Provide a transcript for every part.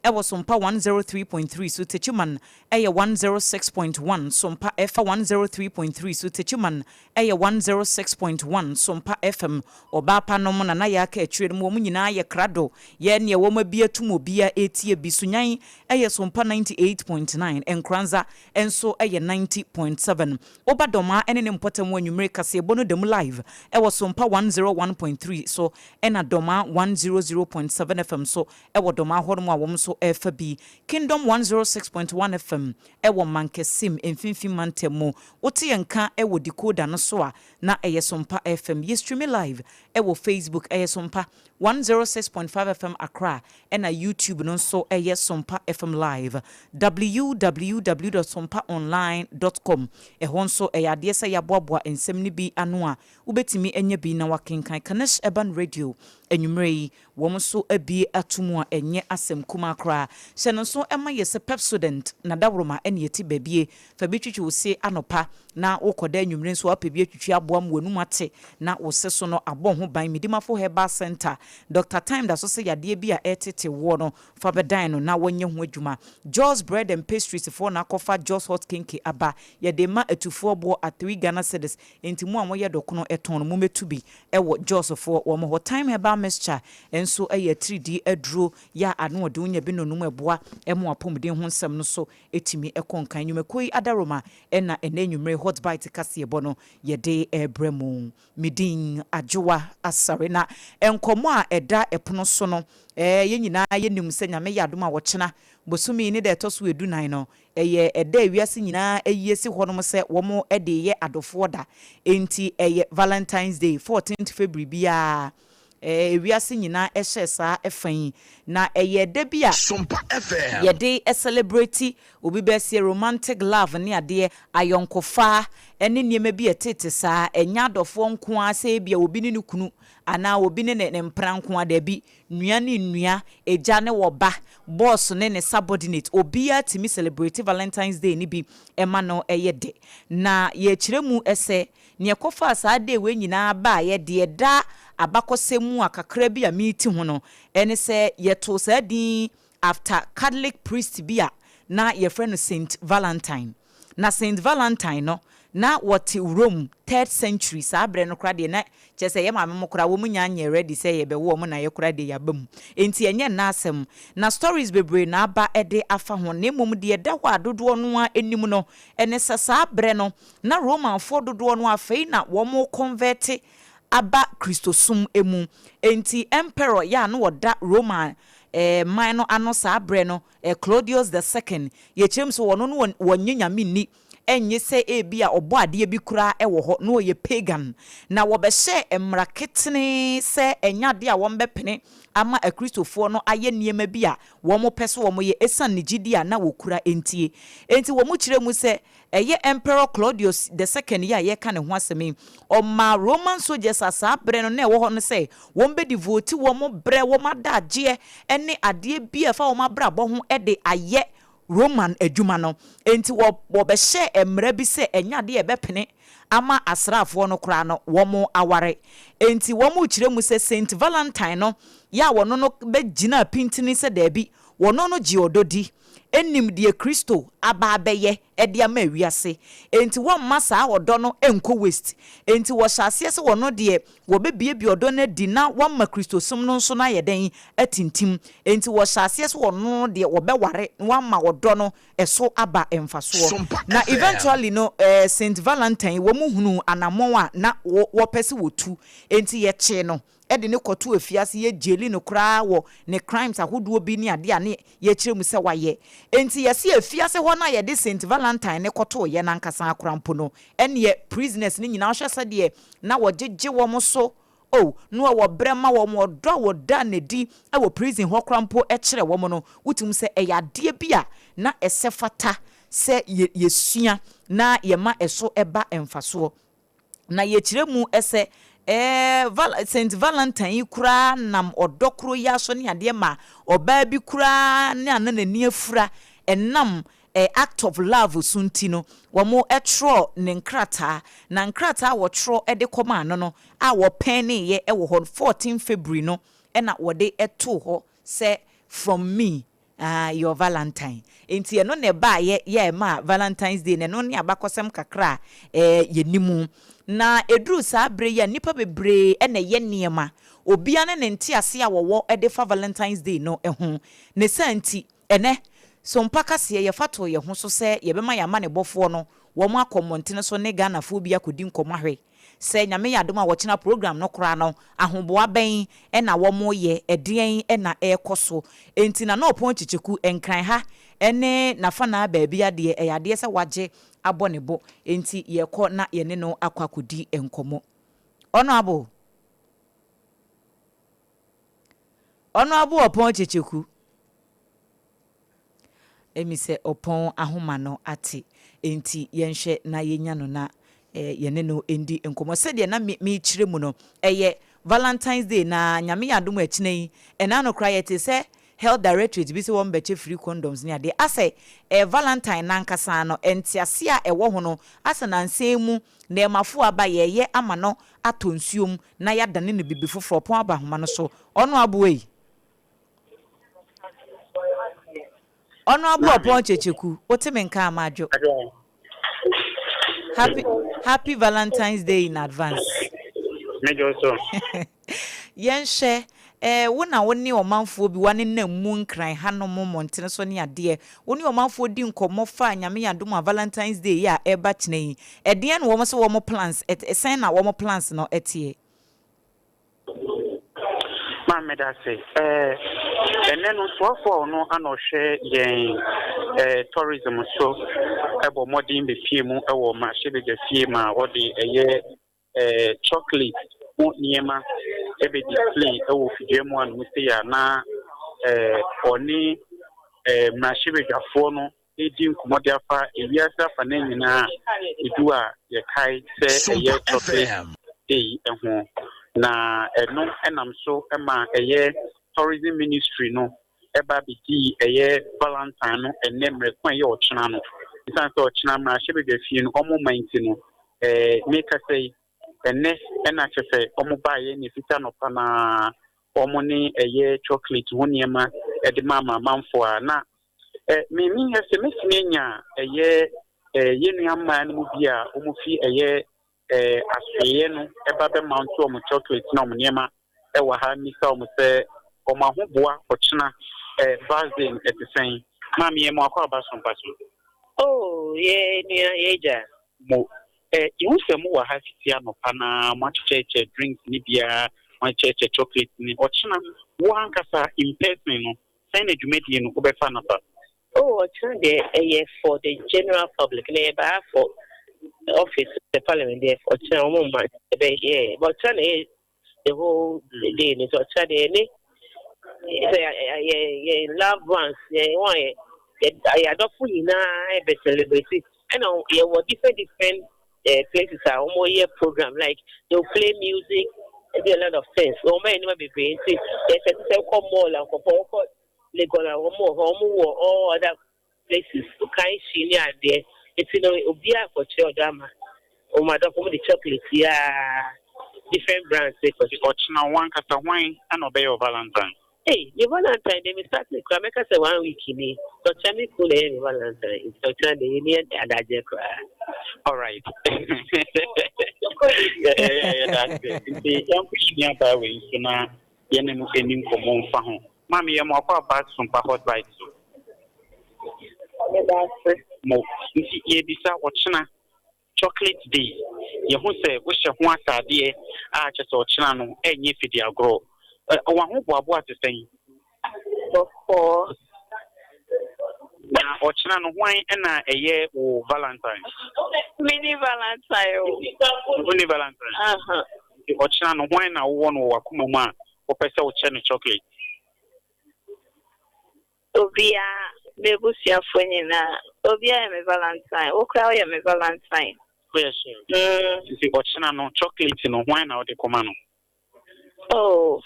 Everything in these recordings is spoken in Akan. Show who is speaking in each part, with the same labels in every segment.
Speaker 1: Ɛwɔ Sompa 103.3 so, Techiman ɛyɛ 106.1 Sompa F 103.3 so, Techiman ɛyɛ 106.1 Sompa FM. Ɔbaa pa nom na na yɛaka akyire no mu, wɔn nyinaa yɛ krado yɛ neɛ wɔn abi atum obia ɛtie bi. Sunyan ɛyɛ Sompa 98.9, Nkranza nso ɛyɛ 90.7. Woba Dɔmaa ɛne ne mpɔtam wɔ anwummere kaseɛbɔ no da mu live ɛwɔ Sompa 101.3 so, ɛna Dɔmaa 100.7 FM so ɛwɔ Dɔmaa hɔnom a wɔn nso ɛrefa bi. Kingdom 106.1 FM ɛwɔ Mankesim, Mfimfini Mantam mu. Wote yɛn nka ɛwɔ decoder no so a, na ɛyɛ Sompa FM. Yɛ stream live ɛwɔ Facebook, ɛyɛ Sompa 106.5 FM Accra, ɛna YouTube no nso ɛyɛ Sompa FM Live. www.sompaonline.com, ɛhɔ nso ɛyɛ adeɛ sɛ yɛaboaboa nsɛm no bi ano a wobɛtumi anya bi na wakenkan. Kanesh Urban Radio, anwummerɛ yi wɔn nso abie ato mu a ɛnyɛ asɛm kumaa koraa. Hyɛ no nso ɛma yɛ sɛ Pepsodent na daworoma ɛne yɛti baabie fa bi twitwi wo se anɔpa na wokɔda anwummerɛ nso wapɛ bi atwitwi aboa mu w'anum ate na wo se so no abɔ ho ban. Medimafo Herbal Center, Dr Time da so sɛ yadeɛ bi a ɛtete woɔ no, fa bɛdan no na wɔnyɛ ho adwuma. Jos Bread and Pastries foɔ na akɔfa Jos Hot Kenke aba. Yɛde ma atufoɔ boɔ at 3 Ghana cedis, nti mu a moyɛ dɔkono ɛtɔn no, momɛtu bi ɛwɔ Jos foɔ wɔn hɔ. Time Herbal Mixture nso ɛyɛ atiridii aduro yɛ a ano ɔde wonya bi nonum, ɛboa ɛmo apɔmuden ho nsɛm no so ɛtumi ɛkɔ nkan. Nnwumakuo yi adaroma ɛna ɛnɛ nnwummere Hot Bite kaseɛbɔ no yɛde ɛrebrɛ mu. Medin Adwowa Asare, na nkɔmmɔ a ɛda ɛpono so no, yɛn nyinaa yɛnim sɛ Nyame yɛ adom a, wɔkyena bosome ne da ɛtɔ so 14 no ɛyɛ ɛda ewiase nyinaa ayie si hɔnom sɛ wɔn de yɛ adɔfoɔ da. Enti ɛyɛ Valentine's Day, 14th February biara ewiase nyinaa ɛhyɛ saa ɛfa yi, na ɛyɛ da bi a
Speaker 2: Sompa FM.
Speaker 1: yɛde celebrate obi bɛsie romantic love ne adeɛ, ayɔnkofa ne nneɛma bi a ɛtete saa. Ɛnyɛ adɔfoɔ nko ara sɛ ebia obi ne ne kunu anaa obi ne ne mpena nko ara, daabi, nua ne nua, agya ne wɔba, boss ne ne subordinate, obiara tumi celebrate Valentine's Day ne bi ɛma no ɛyɛ de. Na yɛkyerɛ mu ɛsɛ nea ɛkɔfaa saa day wei nyinaa baayɛ deɛ, da abakɔsɛm mu a kakra bi a meeti ho no ɛne sɛ yɛtoo saa din after Catholic priest bi a na yɛfrɛ no Saint Valentine. Na Saint Valentine no na wɔte Rome, third century. Saa berɛ no koraa deɛ, na kyerɛ sɛ yɛ maame mo koraa wɔn nya nyɛ ready sɛ yɛbɛwo wɔn, na yɛ koraa deɛ yɛaba mu, nti ɛnyɛ nna asɛm. Na stories bebree na aba de afa ho, na mmom deɛ ɛda hɔ a dodoɔ no ara anim no ɛne sɛ saa berɛ no na Romanfoɔ dodoɔ no afei na wɔn convert aba Kristosom mu. Nti emperor yɛ a na wɔda Roman man no ano saa berɛ no, Claudius the Second, yɛkyerɛ mu sɛ wɔno no wɔnyɛ Nyame nni, ɛnyɛ sɛ ebi a ɔbɔ adeɛ bi koraa ɛwɔ hɔ, na ɔyɛ pagan. Na wɔbɛhyɛ mmara ketene sɛ ɛnyɛ adeɛ a wɔn ama Akristofoɔ no ayɛ nneɛma bi a wɔn pɛ so wɔn yɛ, ɛsiane ne gyidi a na wɔkura ntie. Nti wɔn kyerɛ mu sɛ ɛyɛ Emperor Claudius the Second yi a yɛka ne ho asɛm yi, ɔmaa Roman soldiers a saa berɛ no na ɛwɔ hɔ no sɛ wɔn bɛ devote wɔn berɛ, wɔn adagyeɛ ne adeɛ bi a ɛfa wɔn abrabɔ ho de ayɛ Roman adwuma no. Nti wɔbɛhyɛ mmara bi sɛ ɛnyɛ adeɛ a ɛbɛpene ama asraafoɔ no koraa no wɔn aware. Nti wɔn kyerɛ mu sɛ Saint Valentine no yɛ a wɔno no bɛgyina pintini sɛ daabi, wɔno no gye ɔdɔ di, ɛnim deɛ Kristo aba abɛyɛ ɛde ama ewiase, nti wɔmma saa ɔdɔ no nkɔ waste. Nti wɔhyɛ aseɛ sɛ wɔno deɛ wɔbɛbiebie ɔdɔ no adi na wɔma Kristosom no nso no ayɛ dɛn atintim. Nti wɔhyɛ aseɛ sɛ wɔno deɛ wɔbɛware na wɔama ɔdɔ no ɛso aba mfasoɔ.
Speaker 2: Sompa
Speaker 1: Na
Speaker 2: FM.
Speaker 1: eventually no, Saint Valentine, wɔn mu hunu anammɔn a na wɔpɛ sɛ wɔtu, nti yɛkyee no ɛde ne kɔto afiase, yɛ jail no koraa wɔ ne crimes ahodoɔ bi ne adeɛ a ne yɛkyerɛ mu sɛ wayɛ. Nti yɛsi afiase hɔ no a yɛde Saint Valentine ne kɔtoo yɛ nankasa akora mpo no, ɛneɛ prisoners ne nyinaa hwɛ sɛdeɛ na wɔgyegye wɔn so o, na wɔwɔ brɛ ma wɔn, ɔdɔ a wɔda n'adi wɔ prison hɔ koraa mpo kyerɛ wɔn no, wotum sɛ ɛyɛ adeɛ bi a na ɛsɛ fata sɛ yɛsua na yɛma ɛso ɛba mfasoɔ. Na yɛkyerɛ mu sɛ Saint Valentine yi koraa nam ɔdɔ koro yi aso ne adeɛ ma ɔbaa bi koraa ne ana n'ani afura ɛnam act of love so. Nti no wɔn twerɛ ne nkrataa, na nkrataa a wɔtwerɛ de kɔmaa no a wɔpɛn ne yɛ wɔ hɔ 14 February no, ɛna wɔde too hɔ sɛ "From me Ah, your Valentine. Enti ɛno na ɛbaeɛ yɛ ɛmaa Valentine's Day no, ɛno ne abakɔsɛm kakra a eh, yɛnim. Na ɛduru saa berɛ yi a, nnipa bebree na ɛyɛ nneɛma. Obiara ne ne nteaseɛ a wɔwɔ de fa Valentine's Day no ho. Ne saa nti, ɛnnɛ, Sompa kaseɛ, yɛfa too yɛn ho so sɛ yɛbɛma yɛn amanebɔfoɔ no wɔn akɔ mmɔntene so ne Ghanafoɔ bi akɔdi nkɔmmɔ ahwɛ Sɛ Nyame yɛ adom a wɔkyena program no koraa no ahoboa bɛn na wɔyɛ, ɛdeɛn na ɛrekɔ so. Enti Nana Ɔpɔn Kyekyeku, Nkran ha ne n'afanaa baabi adeɛ, ɛyɛ adeɛ sɛ wagye abɔ ne bo, enti yɛrekɔ na yɛne no akɔ akɔdi nkɔmmɔ. Honourable, Honourable Ɔpɔn Kyekyeku. Emi sɛ ɔpɔn ahoma no ate, enti yɛnhwɛ na yɛnya no na yɛne no ndi nkɔmmɔ. Sɛdeɛ na merekyerɛ mu no, ɛyɛ Valentine's Day, na Nyame yɛ adom a ɛkyena yi, ɛna ano koraa yɛtee sɛ Health Directorate bi sɛ wɔmbɛkyɛ free condoms ne adeɛ. Asɛ ɛyɛ Valentine no ankasa no, nteaseɛ a ɛwɔ ho no, asɛ nansa yi mu nɛɛmafoɔ aba yɛreyɛ ama no atɔ nsuo mu na yɛadane no bibi foforɔ, ɔpɔn aba ahoma no so. Ɔno aboa yi. Honourable Ɔpɔn Kyekyeku, wote me nka ama adwo. Happy happy Valentine's Day in advance.
Speaker 2: Mejɔ so.
Speaker 1: Yɛnhwɛ, eh, wo na wo ne ɔmanfoɔ bi woanenam mu Nkran hanom mmɔntene so ne adeɛ, wo ne ɔmanfoɔ di nkɔmmɔ fa Nyame yɛ adom a Valentine's Day yi a ɛreba kyena yi, ɛdeɛn na wɔn se wɔn plans, sɛn na wɔn plans no teɛ?
Speaker 2: Maame meda ase. Ɛɛ ɛnɛ no soafoɔ a ɔno ana ɔhwɛ yɛn ɛɛ tourism so ɛbɔ mmɔden bepie mu ɛwɔ mmarahyɛbadwa fie ma ɔde ɛyɛ ɛɛ chocolate ho nneɛma ɛbɛ display ɛwɔ fidua mu anom sei a na ɛɛ ɔne ɛɛ mmarahyɛbadwafoɔ no redi nkɔmmɔ de afa ewiase afanan nyinaa a edu a yɛkae sɛ ɛyɛ Chocolate Day ho. Na ɛno nam so ma ɛyɛ Tourism Ministry no ba bedii ɛyɛ Valentine no ɛnnɛ mmerɛ ko a ɛyɛ ɔkyena no. Esiane sɛ ɔkyena mmarahyɛbadwafie no wɔmma nti no, ɛɛ mekasa yi, ɛnnɛ na kyerɛ sɛ wɔbaeɛ na ɛfiti anɔpa no ara wɔn ne ɛyɛ chocolate ho nneɛma de maa amanfoɔ a na Eh, me menyɛ sɛ mɛtumi anya ɛyɛ eh, yɛn nua mmaa no mu bi a wɔn fi ɛyɛ eh, asoeɛ no ɛba bɛ mount wɔn chocolate na wɔn nneɛma ɛwɔ ha mmisa wɔn sɛ wɔn ahoboa ɔkyena eh, birthday no ɛte sɛn. Maame yɛn mo akɔ aba so mpa so.
Speaker 3: Oh, yɛ nua, yɛ agya.
Speaker 2: Mo, eh, yehu sɛ mo wɔ ha fiti anɔpa na mo akyekyɛkyɛ drinks ne biara, mo akyekyɛkyɛ chocolate ne ɔkyena wo ankasa in person no Sɛn na dwumadie no wobɛfa no fa?
Speaker 3: Oh ɔkyena deɛ ɛyɛ for the general public na ɛyɛ baa for office the parliament deɛ ɔkyena wɔn mma ɛbɛ yɛ but ɔkyena na ɛyɛ the whole day no nti ɔkyena deɛ ɛne sɛ yɛ yɛ loved ones yɛ wɔn a yɛ yɛ adɔfo nyinaa ɛbɛ celebrate ɛna yɛwɔ different different eh, places a wɔyɛ program like they will play music do a lot of things wɔn bɛyɛ nneɛma bebree nti yɛsɛ sɛ wokɔ mall a nkɔfɔ wokɔ Legon a wɔn wɔ hɔ wɔn wɔ all other places kan hyi ne adeɛ nti no obiara kɔkyerɛ ɔdɔ ama wɔn adɔfo wɔn de chocolate yi aa different brands kɔkyerɛ.
Speaker 2: Ɔkyena wo ankasa hwan na ɔbɛyɛ wo valentine?
Speaker 3: Ei me valentine deɛ me start koraa mɛka sɛ one week ni ɔkyena me kunu na ɛyɛ me valentine nti ɔkyena deɛ yɛni adagyeɛ koraa.
Speaker 2: Alright yɛda ase nti yɛnkɔ yɛn nua baa wei nso na yɛne no ɛni nkɔmmɔ mfa ho. Maame yɛ mo akɔ aba Sompa hot bite so.
Speaker 4: Meda ase.
Speaker 2: Mo nti yɛbisa ɔkyena Chocolate day, yɛhu sɛ wohyɛ ho ataadeɛ a kyerɛ sɛ ɔkyena no ɛnyɛ fidi agorɔ. W'ahoboaboa te sɛn?
Speaker 4: Bɔkɔɔ.
Speaker 2: Na ɔkyena no hwan na ɛyɛ wo valentine?
Speaker 4: Menni valentine o.
Speaker 2: Wonni valentine?
Speaker 4: Aha.
Speaker 2: Nti ɔkyena no hwan na wowɔ no wɔ w'akoma mu a wopɛ sɛ wokyɛ no chocolate?
Speaker 4: Obiara, m'abusuafoɔ nyinaa, obiara yɛ me valentine, wo koraa woyɛ me valentine.
Speaker 2: Woyɛ sure? Mm. Nti ɔkyena no, chocolate no, hwan na wode kɔma no?
Speaker 4: Oh,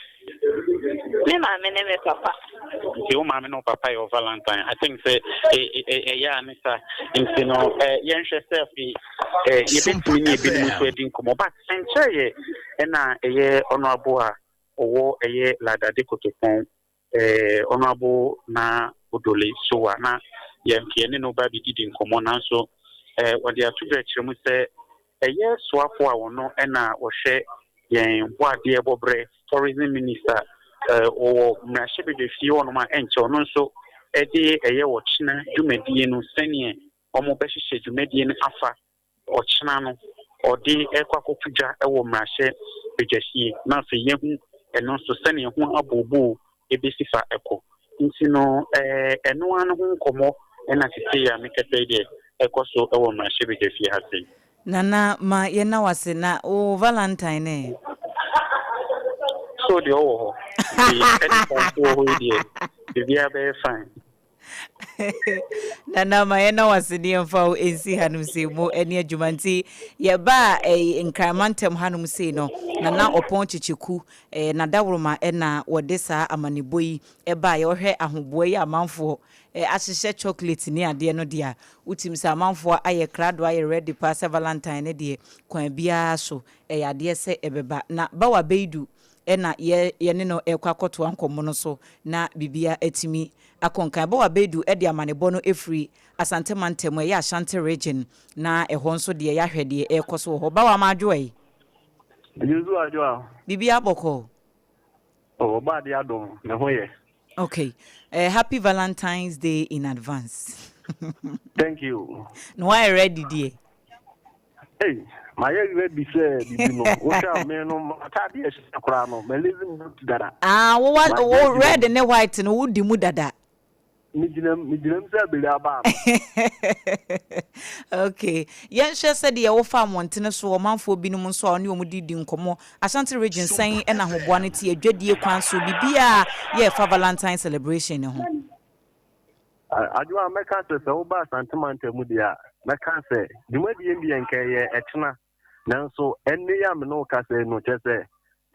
Speaker 4: me maame ne me papa.
Speaker 2: Nti wo maame ne wo papa yɛ wo valentine. I think sɛ ɛyɛ a ne sa. Nti no, yɛnhwɛ sɛ afei yɛbɛtumi ne ebinom nso adi nkɔmmɔ. But nkyɛeɛ ɛna ɛyɛ honourable a ɔwɔ ɛyɛ Ladade Kotopon Eh, Honourable na Odole Sowah na yɛn yɛne no ba bɛdidi nkɔmmɔ nanso ɔde ato dwa kyerɛ mu sɛ ɛyɛ soafoɔ a ɔno na ɔhwɛ yɛn bɔadeɛ bɔberɛ, Tourism Minister, ɔwɔ mmarahyɛbadwafie hɔnom a ɛnkyɛ ɔno nso de ɛyɛ ɔkyena dwumadie no sɛdeɛ wɔbɛhyehyɛ dwumadie no afa ɔkyena no ɔde rekɔ akɔto dwa wɔ mmarahyɛ badwafie na afei yɛahu ɛno nso sɛnea ɛho abooboo ɛbɛsi fa ɛkɔ. Nti no ɛno ara no ho nkɔmmɔ na sesei a mekasa yi deɛ ɛkɔ so wɔ mmarahyɛ badwafie ha sei.
Speaker 1: Nana ma yɛnna wo ase na wo valentine no ɛ?
Speaker 2: So deɛ ɔwɔ hɔ nti ɛne saa nso wɔ hɔ yi deɛ biribiara bɛyɛ fine.
Speaker 1: Nana ma yɛna wase ne yɛmfa wo nsi hanom sei mo ne adwuma nti yɛbaa eh, Nkran mantam hanom sei no Nana Ɔpɔn Kyekyeku eh, Nadaworoma ɛna wɔde saa amanebɔ yi ɛbaa yɛwɔhwɛ ahoboa yi amanfoɔ eh, ahyehyɛ chocolate ne adeɛ no deɛ a wotim sɛ amanfoɔ ayɛ krado ayɛ ready paa sɛ Valentine no deɛ kwan biara so ɛyɛ adeɛ sɛ ɛbɛba na Bawa Beidu na yɛ yɛne no rekɔ akɔtoa nkɔmmɔ no so na biribiara atumi akɔ nkan. Bawa Baidu de amanebɔ no firi Asante mantam, ɛyɛ Ashanti Region, na ɛhɔ nso deɛ yɛahwɛ deɛ ɛrekɔ so wɔ hɔ. Bawa madwo ɛ?
Speaker 5: Jesu adwo a.
Speaker 1: Biribiara bɔkɔɔ?
Speaker 5: Oh, ɔbɔ adeɛ adom, ne ho yɛ.
Speaker 1: Okay. Happy Valentine's Day in advance.
Speaker 5: Thank you.
Speaker 1: Na woayɛ ready deɛ?
Speaker 5: Ei, mayɛ ready sɛ biribi no. Wohwɛ a me no, m'atadeɛ a ɛhyɛ koraa no, malezi mu dada.
Speaker 1: Ah, wo wa, wo red ne white no, wodi mu dada.
Speaker 5: Megyina mu, megyina mu sɛ abiri aba ano.
Speaker 1: Okay, yɛnhwɛ sɛdeɛ wofa mmɔntene so, ɔmanfoɔ binom nso a wɔne wɔn didi nkɔmmɔ. Ashanti Region sɛn na ahoboa no te adwadie kwan so, biribiara yɛrefa Valentine celebration no ho.
Speaker 5: Adwoa, mɛka sɛ sɛ woba Asante mantam mu deɛ a, mɛka sɛ dwumadie no deɛ nka ɛyɛ ɛkyena. Nanso ɛnne yi a me ne wo kasa yi no, kyerɛ sɛ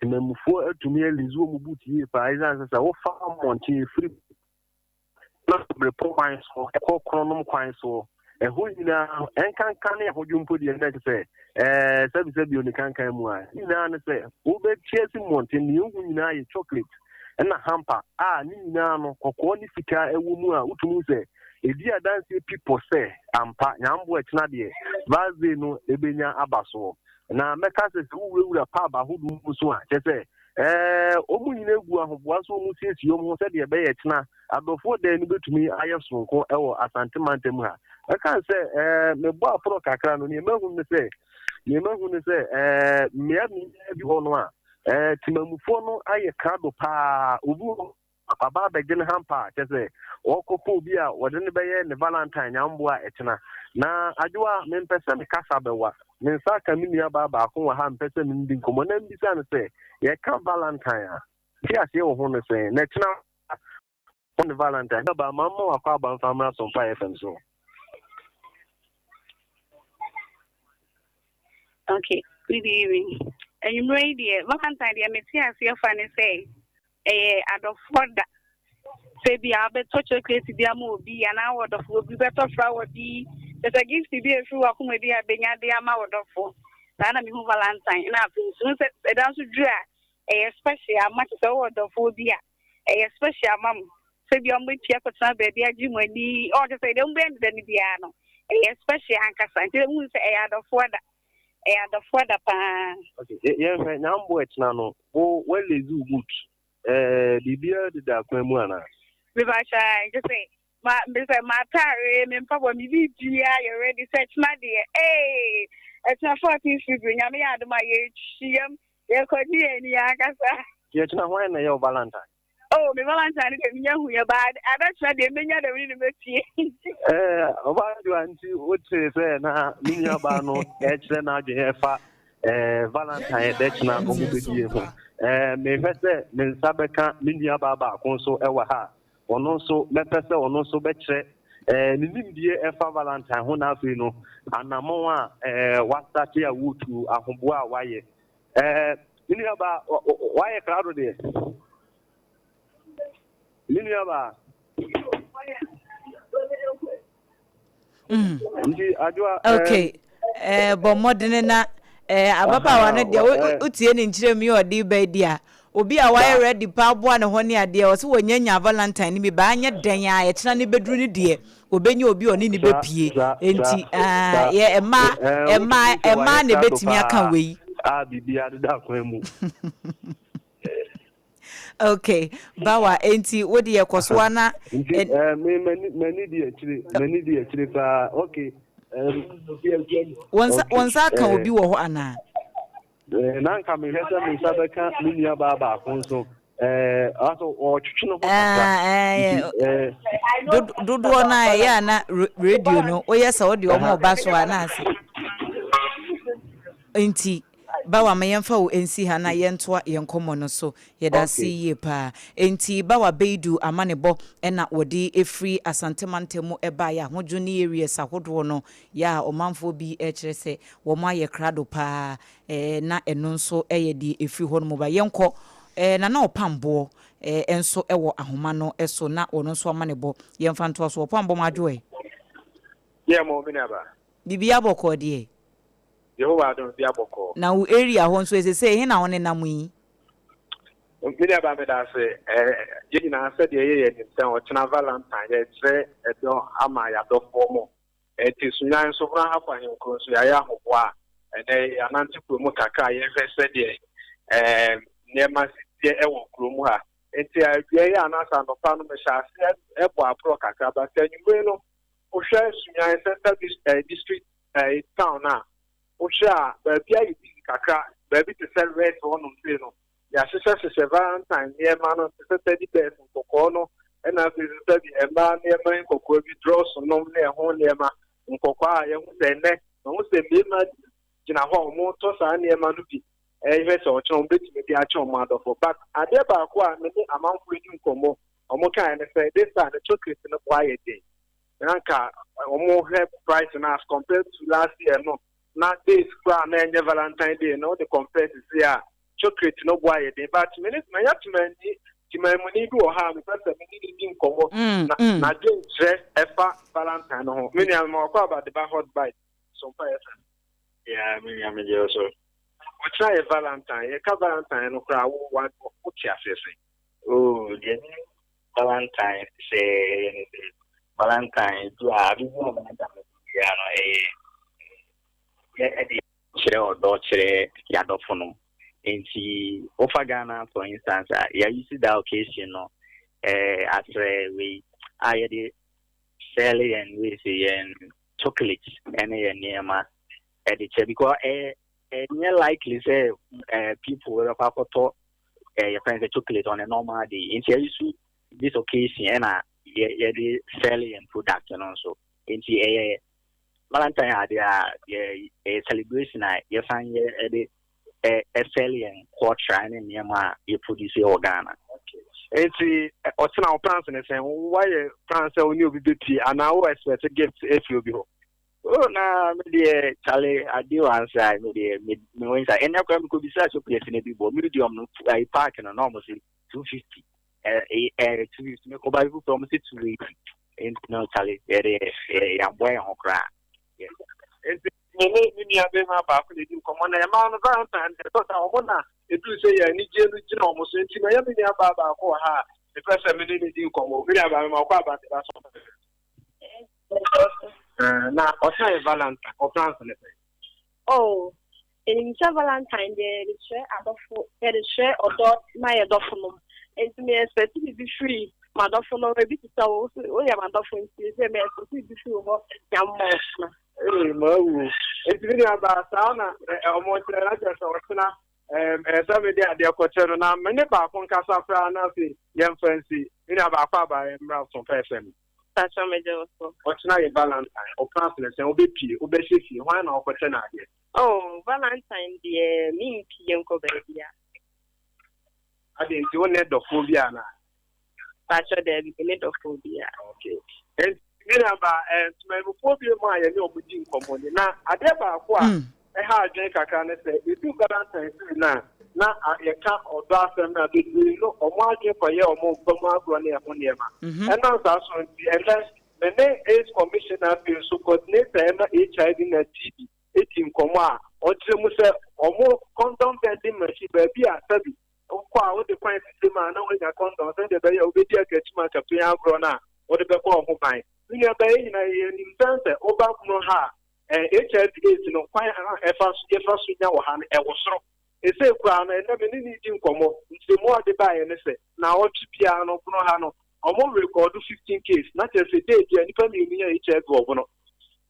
Speaker 5: temanmufoɔ atumi alizi wɔn boot yie paa ɛsiane sɛ sɛ wofa mmɔnten firi na berepɔ kwan so ɛkɔ korɔnom kwan soɔ ɛhɔ nyinaa ɛnkanka ne ahodwo mpo deɛ na ɛkyɛ sɛ ɛɛ sɛbisɛbi onikankan mu a nyinaa ne sɛ wobɛtua si mmɔnten ne ehu nyinaa yɛ chocolate ɛna hamper a ne nyinaa no kɔkɔɔ ne fitaa ɛwɔ mu a wotumi sɛ ɛdi adanseɛ pi pɔ sɛ ampa nyambo ɛkyena deɛ Val's no ɛbɛnya aba soɔ na mɛka sɛ sɛ wowurawura pub ahodoɔ mu so a kyɛ sɛ ɛɛ wɔn nyinaa gu ahoboa so wɔn siesie wɔn ho sɛdeɛ ɛbɛyɛ kyena adɔfoɔ dan no bɛtumi ayɛ soronko wɔ Asante mantam ha. Ɛka sɛ ɛɛ mebɔ aforɔ kakra no nea mahu ne sɛ nea mahu ne sɛ ɛɛ mmea mmea bi hɔ no a ɛɛ temamufoɔ no ayɛ krado paa obi wɔ aba abɛgye ne hampa a kyɛ sɛ ɔrekɔpɛ obi a wɔde no bɛyɛ ne valentine nyamboa a ɛkyena na adwoa mempɛ sɛ me kasa bɛwa me nsa aka me nua baa baako wɔ ha mpɛ sɛ me di nkɔmmɔ na mbisa no sɛ yɛka valentine a te aseɛ wɔ ho no sɛn na ɛkyena wɔn valentine baa ma mma wakɔ aba mfa mmra Sompa FM so.
Speaker 4: Okay, good evening. Anwummerɛ yi deɛ valentine deɛ mete aseɛ fa ne sɛ ɛyɛ adɔfoɔ da. Sɛ bi a wobɛtɔ chocolate bi ama obi anaa wɔ dɔfoɔ bi wobɛtɔ flower bi kyɛ sɛ gift bi a ɛfiri w'akoma bi a bɛnya de ama wo dɔfoɔ. Saa na mehu valentine. Na afei nso sɛ ɛda nso duru a ɛyɛ special ama kyɛ sɛ wowɔ dɔfoɔ bi a ɛyɛ special ma mo. Sɛ bi a wɔbɛpia akɔtena baabi agye mo ani ɔkyɛ sɛ deɛ mobɛyɛ no da no biara no ɛyɛ special ankasa nti ɛhu sɛ ɛyɛ adɔfoɔ da. Ɛyɛ adɔfoɔ da paa.
Speaker 5: Okay, yɛhwɛ nyambo ɛkyena no wo woalezi wo boot ɛɛ biribiara deda kwan mu anaa?
Speaker 4: Mebakyɛ nkyɛ sɛ ma mesɛ m'ataare me mpaboa me biribiara yɛ ready sɛ ɛkyena deɛ ee ɛkyena 14 February nyame yɛ adom a yɛhyiam yɛkɔgye yɛn ani ankasa.
Speaker 5: Nti ɛkyena hwan na ɛyɛ wo valentine?
Speaker 4: Oh, me Valentine no deɛ menya hu yɛ baa adɛkyerɛ deɛ menya dɛm ne no mɛpie.
Speaker 5: Eh, ɔbaa deɛ nti wote sɛ na me nuabaa no ɛkyerɛ n'adwene ɛfa eh, Valentine ɛdɛkyena ɔmo bɛdie ho. Eh, mehwɛ sɛ me nsa bɛka me nuabaa baako nso ɛwɔ ha a ɔno nso mɛpɛ sɛ ɔno nso bɛkyerɛ eh, ne nimdie ɛfa Valentine ho na afei no anammɔn a eh, wasate a wotu ahoboa a wayɛ. Eh, me nuabaa wayɛ krado deɛ. Me nuabaa. Nti adwoa.
Speaker 1: Okay. Eh, bɔ mmɔdene na eh, ababaawa no deɛ wotie ne nkyerɛ mu yɛ ɔde ba di a Obi a wayɛ ready paa aboa ne ho ne adeɛ, ɔse wɔnya nya Valentine no bi, baa nyɛ dɛn a ɛkyena no bɛduru no deɛ, ɔbɛnya obi a ɔne no bɛpue. Enti ah, yɛ mmaa, mmaa, mmaa na ɛbɛtumi aka wei.
Speaker 5: A biribiara deda kwan mu.
Speaker 1: Okay, Bawa, enti wo deɛ kɔ so ara na.
Speaker 5: Nti eh, me m'ani m'ani di akyire, m'ani di akyire paa. Okay.
Speaker 1: Wɔn nsa wɔn nsa aka obi wɔ hɔ anaa?
Speaker 5: Na anka mehwɛ sɛ me nsa bɛka me nua baa baako nso. Asɛ ɔtwetwe ne ho kakra.
Speaker 1: Dodoɔ no a ɛyɛ a na radio no woyɛ sɛ wode wɔn ba so a na ase. Nti Bawa ma yɛmfa wo nsi ha na yɛntoa yɛn nkɔmmɔ no so. Yɛda ase yie paa. Enti Bawa Beidu amanebɔ na wɔde firi Asante mantam mu baeɛ a Ahodwo ne areas ahodoɔ no yɛ a ɔmanfoɔ bi rekyerɛ sɛ wɔayɛ krado paa na ɛno nso yɛ deɛ ɛfiri hɔ nom ba. Yɛnkɔ Nana Ɔpamboɔ nso wɔ ahoma no so na ɔno nso amanebɔ. Yɛmfa ntoa so. Ɔpamboɔ madwo ɛ?
Speaker 6: Yeah mo, me nuaba.
Speaker 1: Biribiara bɔkɔɔ deɛ?
Speaker 6: Yehowa adom bia bɔkɔɔ.
Speaker 1: Na wo area hɔ nso esesei he na wo nenam yi?
Speaker 6: Me nua baa meda ase. Yɛn nyinaa sɛdeɛ ɛyɛ yɛn nim sɛ ɔkyena valentine yɛkyerɛ ɛdɔ ama yɛadɔfoɔ mo. Ɛnti Sunyani nso Hona Hafo Ahenkuro nso yɛayɛ ahoboa a ɛnɛ yɛanante kuro mu kakra a yɛhwɛ sɛdeɛ nneɛma si teɛ ɛwɔ kuro mu ha. Nti awia yi anaasɛ anɔpa no mehyɛ aseɛ ɛbɔ aporɔ kakra but anwummere no wohwɛ Sunyani Center District town no a, wohwɛ a baabi ayɛ busy kakra, baabi te sɛ Red hɔnom sei no, yɛahyehyɛhyehyɛ Valentine nneɛma no te sɛ teddy bears nkɔkɔɔ no, ɛna afei nso sɛbi mmaa nneɛma nkɔkɔɔ bi, drawers nom ne ɛho nneɛma nkɔkɔɔ a yɛhu sɛ nnɛ, mahu sɛ mmarima gyina hɔ a wɔretɔ saa nneɛma no bi ɛhwɛ sɛ ɔkyena wɔbɛtumi de akyɛ wɔn adɔfo. But adeɛ baako a me ne amanfoɔ adi nkɔmmɔ, wɔn kaeɛ ne sɛ this time no chocolate no bo ayɛ den. Na nka wɔn hwɛ price no as compared to last year no na days koraa na ɛnyɛ valentine day no de compare sisi a chocolate no bo ayɛ den but me ne manya temani temamuni bi wɔ ha a mepɛ sɛ me ne ne di nkɔmmɔ mm, na mm. n'adwenkyerɛ ɛfa valentine no ho me nua mema wakɔ aba de ba hot bite so mpa yɛ fɛ
Speaker 7: Yeah, me nua megye so.
Speaker 6: Ɔkyena yɛ valentine yɛka valentine no koraa wo wa wote aseɛ sɛn?
Speaker 7: Oh, deɛ menim Valentine sɛ ɛyɛ ne sɛ Valentine du a ade bi a Valentine no biara no ɛyɛ yɛ ɛde kyerɛ ɔdɔ kyerɛ yɛadɔfo no nti wofa Ghana for instance a yɛayusi that occasion no eh, asrɛ wei a yɛde sɛle yɛn wei sɛ yɛn chocolate ɛne yɛn nneɛma ɛde kyɛ because ɛyɛ ɛnyɛ likely sɛ eh, people bɛkɔ akɔtɔ eh, yɛfrɛ no sɛ chocolate on a normal day nti ɛyi so this occasion ɛna yɛ yɛde sell yɛn product no nso nti ɛyɛ valentine ade a yɛ ɛyɛ celebration a yɛsan yɛ ɛde ɛ ɛsell yɛn culture ne nneɛma a yɛ produce wɔ Ghana.
Speaker 6: Nti ɔkyena wo plans ne sɛn? Woayɛ plan sɛ wo ne obi bɛpie anaa wo expect gift afiri obi hɔ?
Speaker 7: Oh na me deɛ chale ade one side me deɛ me me wɔn sa ɛnna kora me kɔ bisa chocolate na bi bɔ medium no ayi park no na wɔn se 250 ɛɛ ɛɛ 250 me kɔ ba bi foforɔ wɔn se 280 nti no chale yɛ de yɛ yɛabɔ yɛn ho koraa.
Speaker 6: Nti me ne me nua bɛrima baako na edi nkɔmɔ na ɛmaa no Valentine deɛ ɛtɔ da wɔn na eduru sɛ yɛ anigye no gyina wɔn so nti na ɛyɛ me nua baa baako wɔ ha a mepɛ sɛ me ne no di nkɔmɔ me nua baa me ma ɔkɔ aba ne ba so. Na ɔsan yɛ valentine ɔplan so ne sɛn.
Speaker 8: Oh, yɛnim sɛ valentine deɛ yɛde kyerɛ adɔfo, yɛde kyerɛ ɔdɔ ma yɛ dɔfo nom. Nti me expect biribi firi m'adɔfo no hɔ, ebi te sɛ wo, woyɛ m'adɔfo nti sɛ me expect biribi firi wo hɔ nyammɔ ɔkyena.
Speaker 6: Ee, mawu. Nti me nua baa saa na ɔmo kyerɛ na kyerɛ sɛ ɔkyena ɛɛ sɛ mede adeɛ kɔkyɛ no na me ne baako nkasa koraa na afei yɛmfa nsi. Me nua baako aba yɛ mmra so pɛɛfɛ no.
Speaker 8: Mpakyɛw megye wo so.
Speaker 6: Ɔkyena yɛ valentine, wo plans ne sɛn? Wobɛpie? Wobɛhyɛ fie? Hwan na wokɔkyɛ no adeɛ?
Speaker 8: Oh, valentine deɛ mempie nkɔ baabia.
Speaker 6: Adɛn nti, wo ne dɔfoɔ bi anaa?
Speaker 8: Mpakyɛw daabi, me ne dɔfoɔ bia.
Speaker 6: Okay. Nti me nua ba, eh, ntomamufoɔ bi mu a yɛne wɔn di nkɔmmɔ ni. Na adeɛ baako a ɛha adwene kakra ne sɛ, ɛdu Valentine's Day no a, na yɛka ɔdɔ asɛm no a, bebree no, wɔn adwene kɔyɛ wɔn mpa mu agorɔ ne ɛho nneɛma. Ɛnam saa so nti, ɛnnɛ, me ne AIDS Commissioner afei nso coordinator ɛma HIV na TB di nkɔmmɔ a, ɔkyerɛ mu sɛ wɔn condom vending machine, baabi a sɛbi Wokɔ a wode kwan sisi mu a na woanya condom sɛdeɛ ɛbɛyɛ a wobɛdi akakyim akapee agorɔ no a wode bɛbɔ wo ho ban. Me nua baa yɛn nyinaa yɛnim sɛn sɛ woba mono ha a HIV AIDS no kwan a ɛfa so yɛfa so nya wɔ ha no ɛwɔ soro. Ɛsei koraa no ɛnnɛ me ne no redi nkɔmmɔ nkyerɛmu a ɔde baeɛ ne sɛ naawɔtwe biara no bono ha no ɔmo rekɔɔdo 15 case na kyerɛ sɛ day biara nnipa mmienu nya HIV wɔ bono.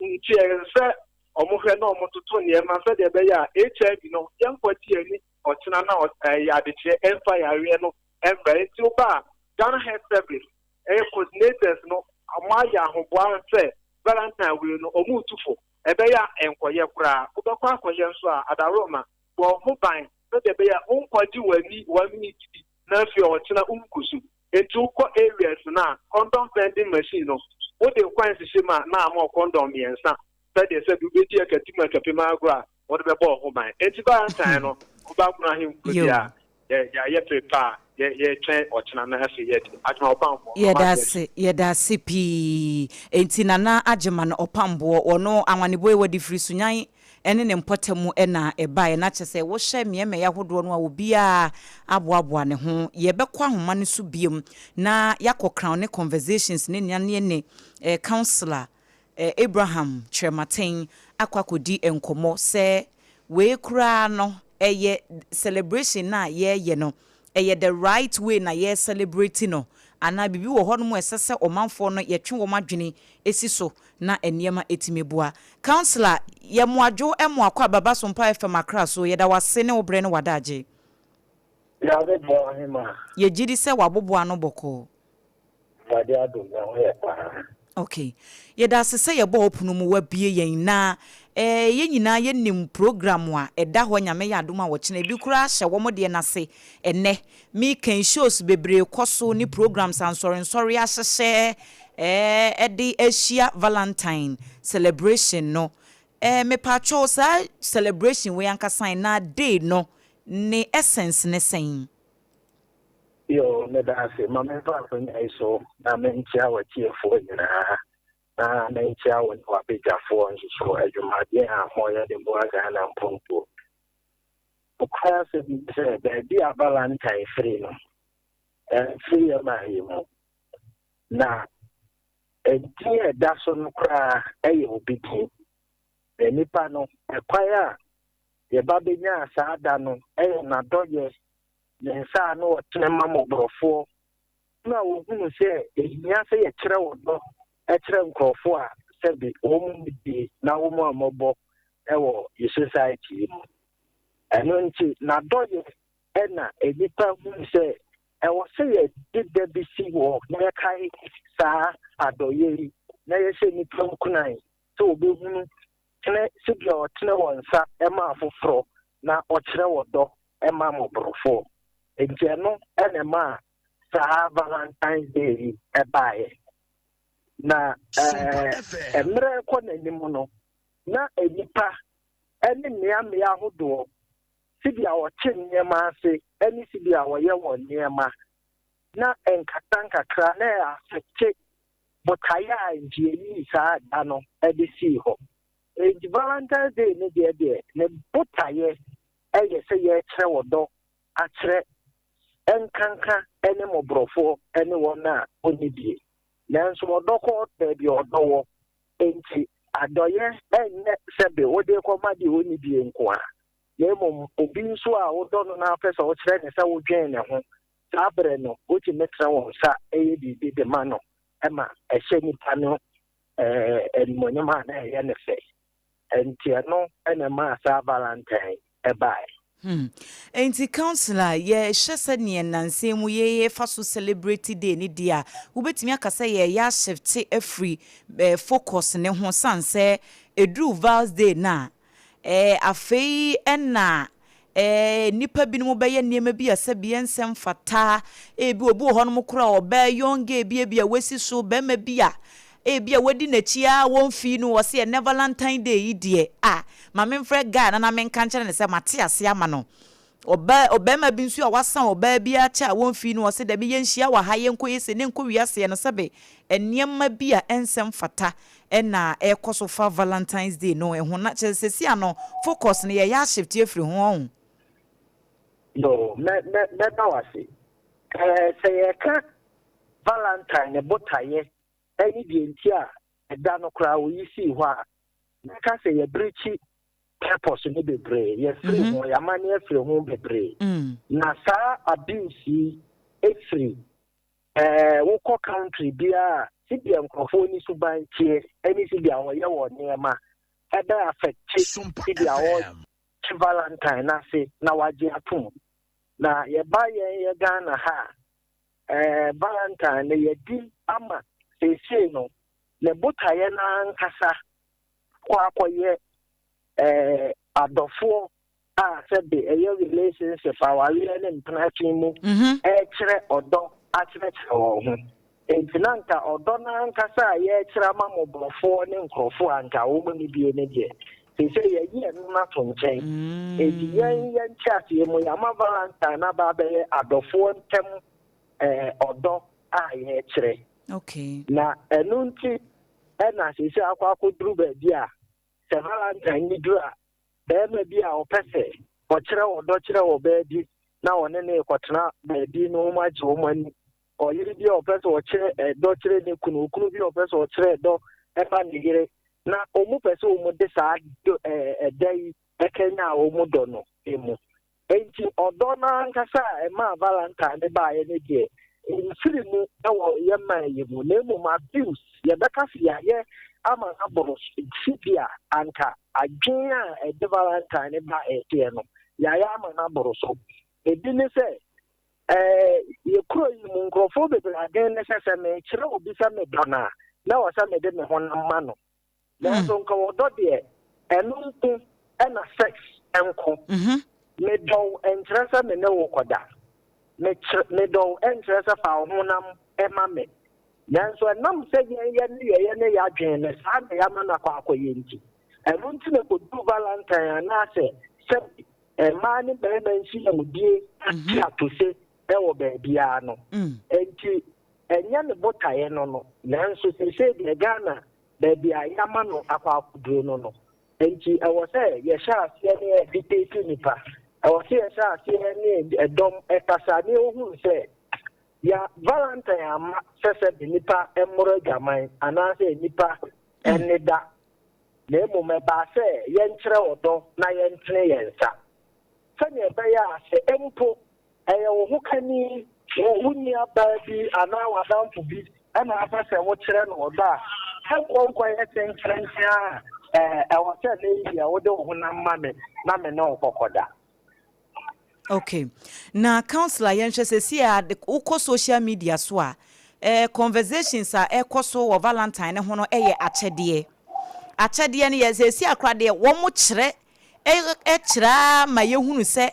Speaker 6: Nti ɛsɛ sɛ ɔmo hwɛ na ɔmo toto nneɛma sɛdeɛ ɛbɛyɛ a HIV no yɛnkɔgye yɛn ani ɔkyena na ɛyɛ adekyeɛ ɛmfa yareɛ no ɛmmra. Nti woba a Ghana Health Service ɛyɛ coordinators no ɔmo ayɛ ahoboa sɛ Valentine wei no ɔmo retu fo. Ɛbɛyɛ a ɛnkɔyɛ koraa. Wobɛkɔ akɔyɛ nso a, adaworoma, bɔ wo ho ban sɛdeɛ ɛbɛyɛ a wonkɔgye w'ani one minute bi na afei ɔkyena wonkɔsu. Enti wokɔ areas no a, condom vending machine no, wode wo coins hyɛ mu a, na ama wo condom mmiɛnsa sɛdeɛ sɛbi wobɛdi akatim akapem agorɔ a wode bɛbɔ wo ho ban. Enti Valentine no, woba Agona Ahenkuro deɛ a, Yɛ yɛayɛ prepare a yɛ yɛretwɛn ɔkyena na afei yɛde Adwuma Ɔpamboɔ
Speaker 1: Yɛda
Speaker 6: ama
Speaker 1: ase, yɛda ase pii. Enti Nana Agyeman Ɔpamboɔ, ɔno Anwaneboe wɔde firi Sunyani ne ne mpɔtam na ɛbaeɛ. Na kyerɛ sɛ wohyɛ mmeaemmeaeɛ ahodoɔ no a obiara aboaboa ne ho. Yɛbɛkɔ ahoma no so biom na yɛakɔ Crown ne Conversations ne nea ne ne Councillor Abraham Kyerematen akɔ akɔdi nkɔmmɔ sɛ wei koraa no ɛyɛ celebration no a yɛreyɛ no ɛyɛ the right way na yɛre celebrate no anaa biribi wɔ hɔnom a ɛsɛ sɛ ɔmanfoɔ no yɛtwe wɔn adwene si so na nneɛma ɛtumi boa. Councillor, yɛ mo adwo mo akɔ aba Basompa FM Accra so, yɛda wo ase ne wo berɛ ne w'adagye.
Speaker 9: Nyame boa ɔhemaa.
Speaker 1: Yɛgyedi sɛ waboboa ano bɔkɔɔ.
Speaker 9: Awurade adom me ho yɛ paa.
Speaker 1: Ok yɛdase sɛ yɛbɔ wo pono mu wabue yɛn na eh yɛn nyinaa yɛnim program a ɛda hɔ Nyame yɛ adom a ɔkyena ebi koraa hyɛ wɔn deɛ no ase ɛnɛ meka yi shows bebree kɔ so ne programs a nsɔrensɔre ahyehyɛ eh ɛde ahyia Valentine celebration no eh mepakyɛw saa celebration wei ankasa na day no ne essence ne sɛn?
Speaker 9: Yoo, meda ase. Ma memfa akwannya yi so na menkyea w'atiefoɔ nyinaa, na menkyea wo ne w'abadwafoɔ nso so adwumaden a moyɛ de boa Ghana mpontuo. Nokorɛ asɛm ne sɛ, baabi a Valentine firi no, ɛmfiri yɛn man yi mu. Na edin a ɛda so no koraa yɛ obi din. Na nnipa no, ɛkwan a yɛba bɛnyaa saa da no yɛ n'adɔyɛ ne nsa a na ɔtene ma mmɔborɔfoɔ, na wɔhunu sɛ ɛhia sɛ yɛkyerɛ ɔdɔ kyerɛ nkurɔfoɔ a sɛbe wɔn nni bie na wɔn a mmɔbɔ wɔ yɛ society yi mu. Ɛno nti n'adɔyɛ na nnipa hunu sɛ ɛwɔ sɛ yɛde da bi si hɔ na yɛkae saa adɔyɛ yi na yɛhyɛ nnipa nkuran sɛ wɔbɛhunu tene sɛdeɛ ɔtene wɔn nsa ma afoforɔ na ɔkyerɛ ɔdɔ ma mmɔborɔfoɔ. Nti ɛno na ɛmaa saa Valentine's Day yi baeɛ. Na mmerɛ rekɔ n'anim no, na nnipa ne mmeammea ahodoɔ, sɛdeɛ wɔte nneɛma ase ne sɛdeɛ wɔyɛ wɔn nneɛma, na nkakrankakra na ɛafɛte botaeɛ a nti yɛyii saa da no de sii hɔ. Enti Valentine's Day no deɛ deɛ ne botaeɛ yɛ sɛ yɛrekyerɛ ɔdɔ akyerɛ nkanka ne mmɔborɔfoɔ ne wɔn a wɔnni bie. Nanso ɔdɔ kɔ baabi a ɔdɔ wɔ. Enti adɔeɛ nyɛ sɛbe wode rekɔma deɛ ɔnni bie nko ara, na mmom obi nso a wodɔ no na wopɛ sɛ wokyerɛ no sɛ wodwen ne ho, saa berɛ no wotumi tene wo nsa yɛ biribi de ma no ma ɛhyɛ nipa no animuonyam a na ɛyɛ no fɛ. Enti ɛno na ɛmaa saa Valentine bae.
Speaker 1: Enti councilor, yɛhwɛ sɛdeɛ nnansa yi mu yɛfa so celebrate day no deɛ a, wobɛtumi aka sɛ yɛreyɛ ashifte afiri focus no ho sane sɛ ɛduru Vals day no a, Ɛɛ, afei na ɛɛ, nnipa binom bɛyɛ nneɛma bi a sɛbi ɛnsɛ mfata. Ebi obi wɔ hɔnom koraa a ɔbaa young girl bi ebi a wasi so, barima bi a ebi a wadi n'akyi ara wɔmfii no, ɔse ɛnnɛ Valentine Day yi deɛ, ah, ma memfrɛ guy no na menka nkyerɛ no sɛ mate ase ama no. Ɔbaa, ɔbarima bi nso a wasan ɔbaa bi akyɛ a wɔmfii no, ɔse dabi yɛnhyia wɔ ha, yɛnkɔyɛ sei, na ɛnkɔ wiaseɛ no, sɛbe nneɛma bi a ɛnsɛ mfata na ɛrekɔ so fa Valentine's Day no ho, na kyerɛ sɛ seesei ano focus no yɛyɛ ashifte afiri ho, ɔho.
Speaker 9: Yoo, mɛ, mɛ, mɛda wo ase. Ɛɛ, sɛ yɛreka Valentine ne botaeɛ ne deɛ nti a ɛda no koraa wɔyi sii hɔ a, mɛka sɛ yɛbirikyi purpose no bebree, yɛfiri ho, yɛamane afiri ho bebree. Na saa abuse yi firi ɛɛ wokɔ country biara a, sɛdeɛ nkurɔfoɔ ne suban teɛ ne sɛdeɛ wɔyɛ wɔn nneɛma ɛbɛ affect sɛdeɛ wɔte Valentine no ase na wagye atom. Na yɛba yɛn yɛ Ghana ha a, ɛɛ Valentine no yɛdi ama seesei no ne botaeɛ no ankasa kɔ akɔyɛ ɛɛ adɔfoɔ a sɛbe ɛyɛ relationship, awareɛ ne mpenatwe mu ɛrekyerɛ ɔdɔ akyerɛkyerɛ wɔn ho. Enti na anka ɔdɔ no ankasa a yɛrekyerɛ ama mmɔborɔfoɔ ne nkurɔfoɔ a anka wɔn nni bie no deɛ, seesei yɛayi ɛno no ato nkyɛn. Enti yɛn yɛn nteaseɛ mu, yɛama Valentine no aba abɛyɛ adɔfoɔ ntam ɛɛ ɔdɔ a yɛrekyerɛ. Na ɛno nti ɛna seesei akɔ akɔduru baabi a sɛ Valentine no duru a, barima bi a ɔpɛ sɛ ɔkyerɛ ɔdɔ kyerɛ ɔbaa bi na ɔne no rekɔtena baabi na wɔagye wɔn ani, ɔyere bi a ɔpɛ sɛ ɔkyerɛ ɛdɔ kyerɛ ne kunu, okunu bi a ɔpɛ sɛ ɔkyerɛ ɛdɔ ma ne yere, na wɔpɛ sɛ wɔde saa ɛda yi kanyan wɔn dɔ no mu. Enti ɔdɔ no ankasa a ɛmaa Valentine no baeɛ no deɛ, ɛmfiri mu wɔ yɛn man yi mu, na mmom abuse, yɛbɛka sɛ yɛayɛ ama no aboro sɛdeɛ a anka adwene a ɛde Valentine no baeɛ teɛ no, yɛayɛ ama no aboro so. Ebi ne sɛ, ɛɛ yɛ kuro yi mu nkurɔfoɔ bebree adwene ne sɛ sɛ mekyerɛ obi sɛ medɔ no a, na ɛwɔ sɛ mede me honam ma no. Nanso nka ɔdɔ deɛ, ɛno nko na sex nko. Medɔ wo nkyerɛ sɛ me ne wo kɔda. Mekyerɛ, medɔ wo nkyerɛ sɛ fa wo honam ma me. Nanso ɛnam sɛ yɛn yɛ nneyɛeɛ ne yɛn adwene no saa na yɛama no akɔ akɔyɛ nti, ɛno nti na ɛkɔduru Valentine anaasɛ sɛbi mmaa ne mmarima nhyiamudie ate atose wɔ baabiara no. Enti ɛnyɛ ne botaeɛ no no, nanso seesei deɛ Ghana baabi a yɛama no akɔ akɔduro no no. Enti ɛwɔ sɛ yɛhyɛ aseɛ ne yɛdictate nnipa. Ɛwɔ sɛ yɛhyɛ aseɛ ne ɛdɔm kasa ne wɔhunu sɛ ya Valentine amma sɛ sɛbe nnipa mmoro adwaman anaasɛ nnipa nneda, na mmom ɛbaa sɛ yɛnkyerɛ ɔdɔ na yɛntene yɛn nsa sɛnea ɛbɛyɛ a sɛ mpo Ɛyɛ wo hokani, wo nuabaa bi anaa w'adamfo bi na apɛ sɛ wokyerɛ no ɔdɔ a, ɛnkɔ nkɔyɛ kyenkyerenkyen a ɛwɔ sɛ nnɛ yi deɛ wode wo honam ma me na me ne wo kɔkɔda.
Speaker 1: Okay. Na councilor yɛnhwɛ sɛsi a wokɔ social media so a, eh, conversations a ɛkɔ so wɔ Valentine no ho no yɛ akyɛdeɛ. Akyɛdeɛ no yɛ sɛsi a koraa deɛ wɔn kyerɛ kyerɛ ara ma yɛhunu sɛ,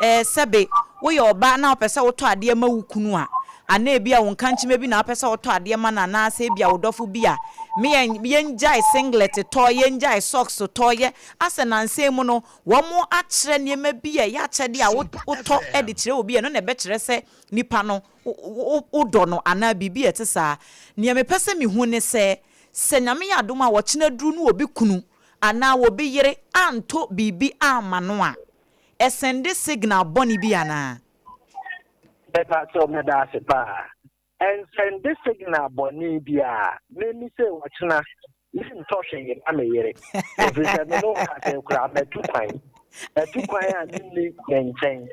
Speaker 1: sɛbe woyɛ ɔbaa na wopɛ sɛ wotɔ adeɛ ma wo kunu a, anaa ebia wo nkankyema bi na wopɛ sɛ wotɔ adeɛ ma no anaasɛ ebia wo dɔfo bi a, me yɛn yɛngyae singlet tɔ, yɛngyae socks tɔ, yɛ asɛ nansa yi mu no, wɔakyerɛ nneɛma bi a ɛyɛ akyɛdeɛ a wotɔ de kyerɛ obi a, ɛno na ɛbɛkyerɛ sɛ nipa no wodɔ no anaa biribi a ɛte saa. Nea mepɛ sɛ mehu ne sɛ, sɛ Nyame yɛ adom a ɔkyena duru no obi kunu anaa obi yere antɔ biribi amma no a, ɛsɛnde signal bɔne bi anaa?
Speaker 9: Mepakyɛw meda ase paa. Ɛnsɛnde signal bɔne biara. Mimi sei ɔkyena mentɔ hwee ma me yere. Ɛfiri sɛ me ne wo kasa yi koraa matu kwan. Matu kwan a menni ne nkyɛn.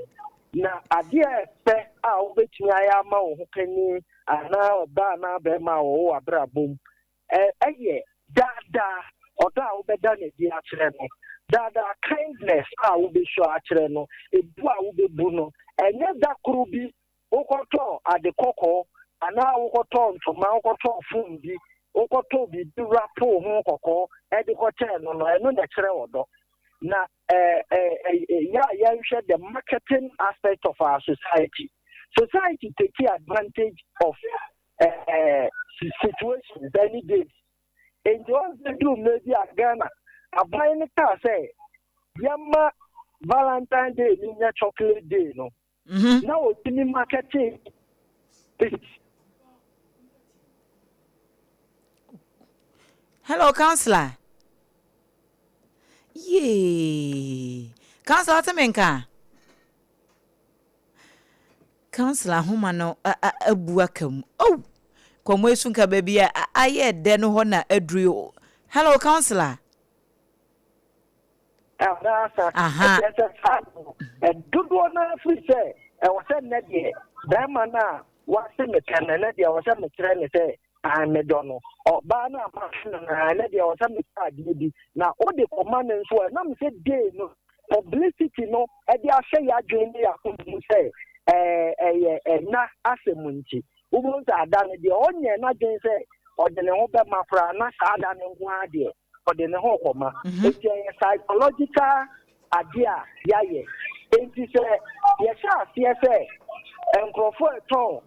Speaker 9: Na adeɛ a ɛfɛ a wobɛtumi ayɛ ama wo hokani anaa ɔbaa anaa barima a wɔwɔ w'abrabɔ mu ɛyɛ daa daa ɔdɔ a wobɛda no adi akyerɛ no, daa daa kindness a wobɛshow akyerɛ no, ebu a wobɛbu no. Ɛnyɛ da koro bi wokɔtɔɔ ade kɔkɔɔ anaa wokɔtɔɔ ntoma, wokɔtɔɔ phone bi, wokɔtɔɔ biribi wrapoo ho kɔkɔɔ de kɔkyɛɛ no no, ɛno na ɛkyerɛ ɔdɔ. Na yɛ a yɛnhwɛ the marketing aspect of our society. Society take advantage of situations ɛne days. Nti wɔn sɛ duru mmerɛ bi a Ghana aban no kaa sɛ yɛma Valentine Day no nyɛ chocolate day no. Na wɔtumi marketing.
Speaker 1: Hello, counselor. Yee. Counselor, ɔte me nka? Council ahoma no abu aka mu. Oh! Nkɔmmɔ yi so nka baabi a ayɛ dɛ no hɔ na aduru yi o. Hello, councillor.
Speaker 9: Anaasa ɛkyerɛ sɛ saa no dodoɔ no ara firi sɛ ɛwɔ sɛ nnɛ deɛ bɛrima no a wase me pɛ no, ɛnɛ deɛ ɛwɔ sɛ mekyerɛ ne sɛ ae medɔ no. Ɔbaa no a mase no no, ɛnɛ deɛ ɛwɔ sɛ metɔ adeɛ bi na wode kɔma no nso a, ɛnam sɛ day no publicity no ɛde ahyɛ yɛn adwene ne yɛn akoma mu sɛ ɛyɛ ɛna asɛm nti, wobɛhu sɛ ada no deɛ ɔnyɛ n'adwene sɛ ɔde ne ho bɛma koraa na saa da no nko ara deɛ ɔde ne ho kɔma. Enti ɛyɛ psychological adeɛ a yɛayɛ. Enti sɛ yɛhyɛ aseɛ sɛ nkurɔfoɔ a ɛtɔn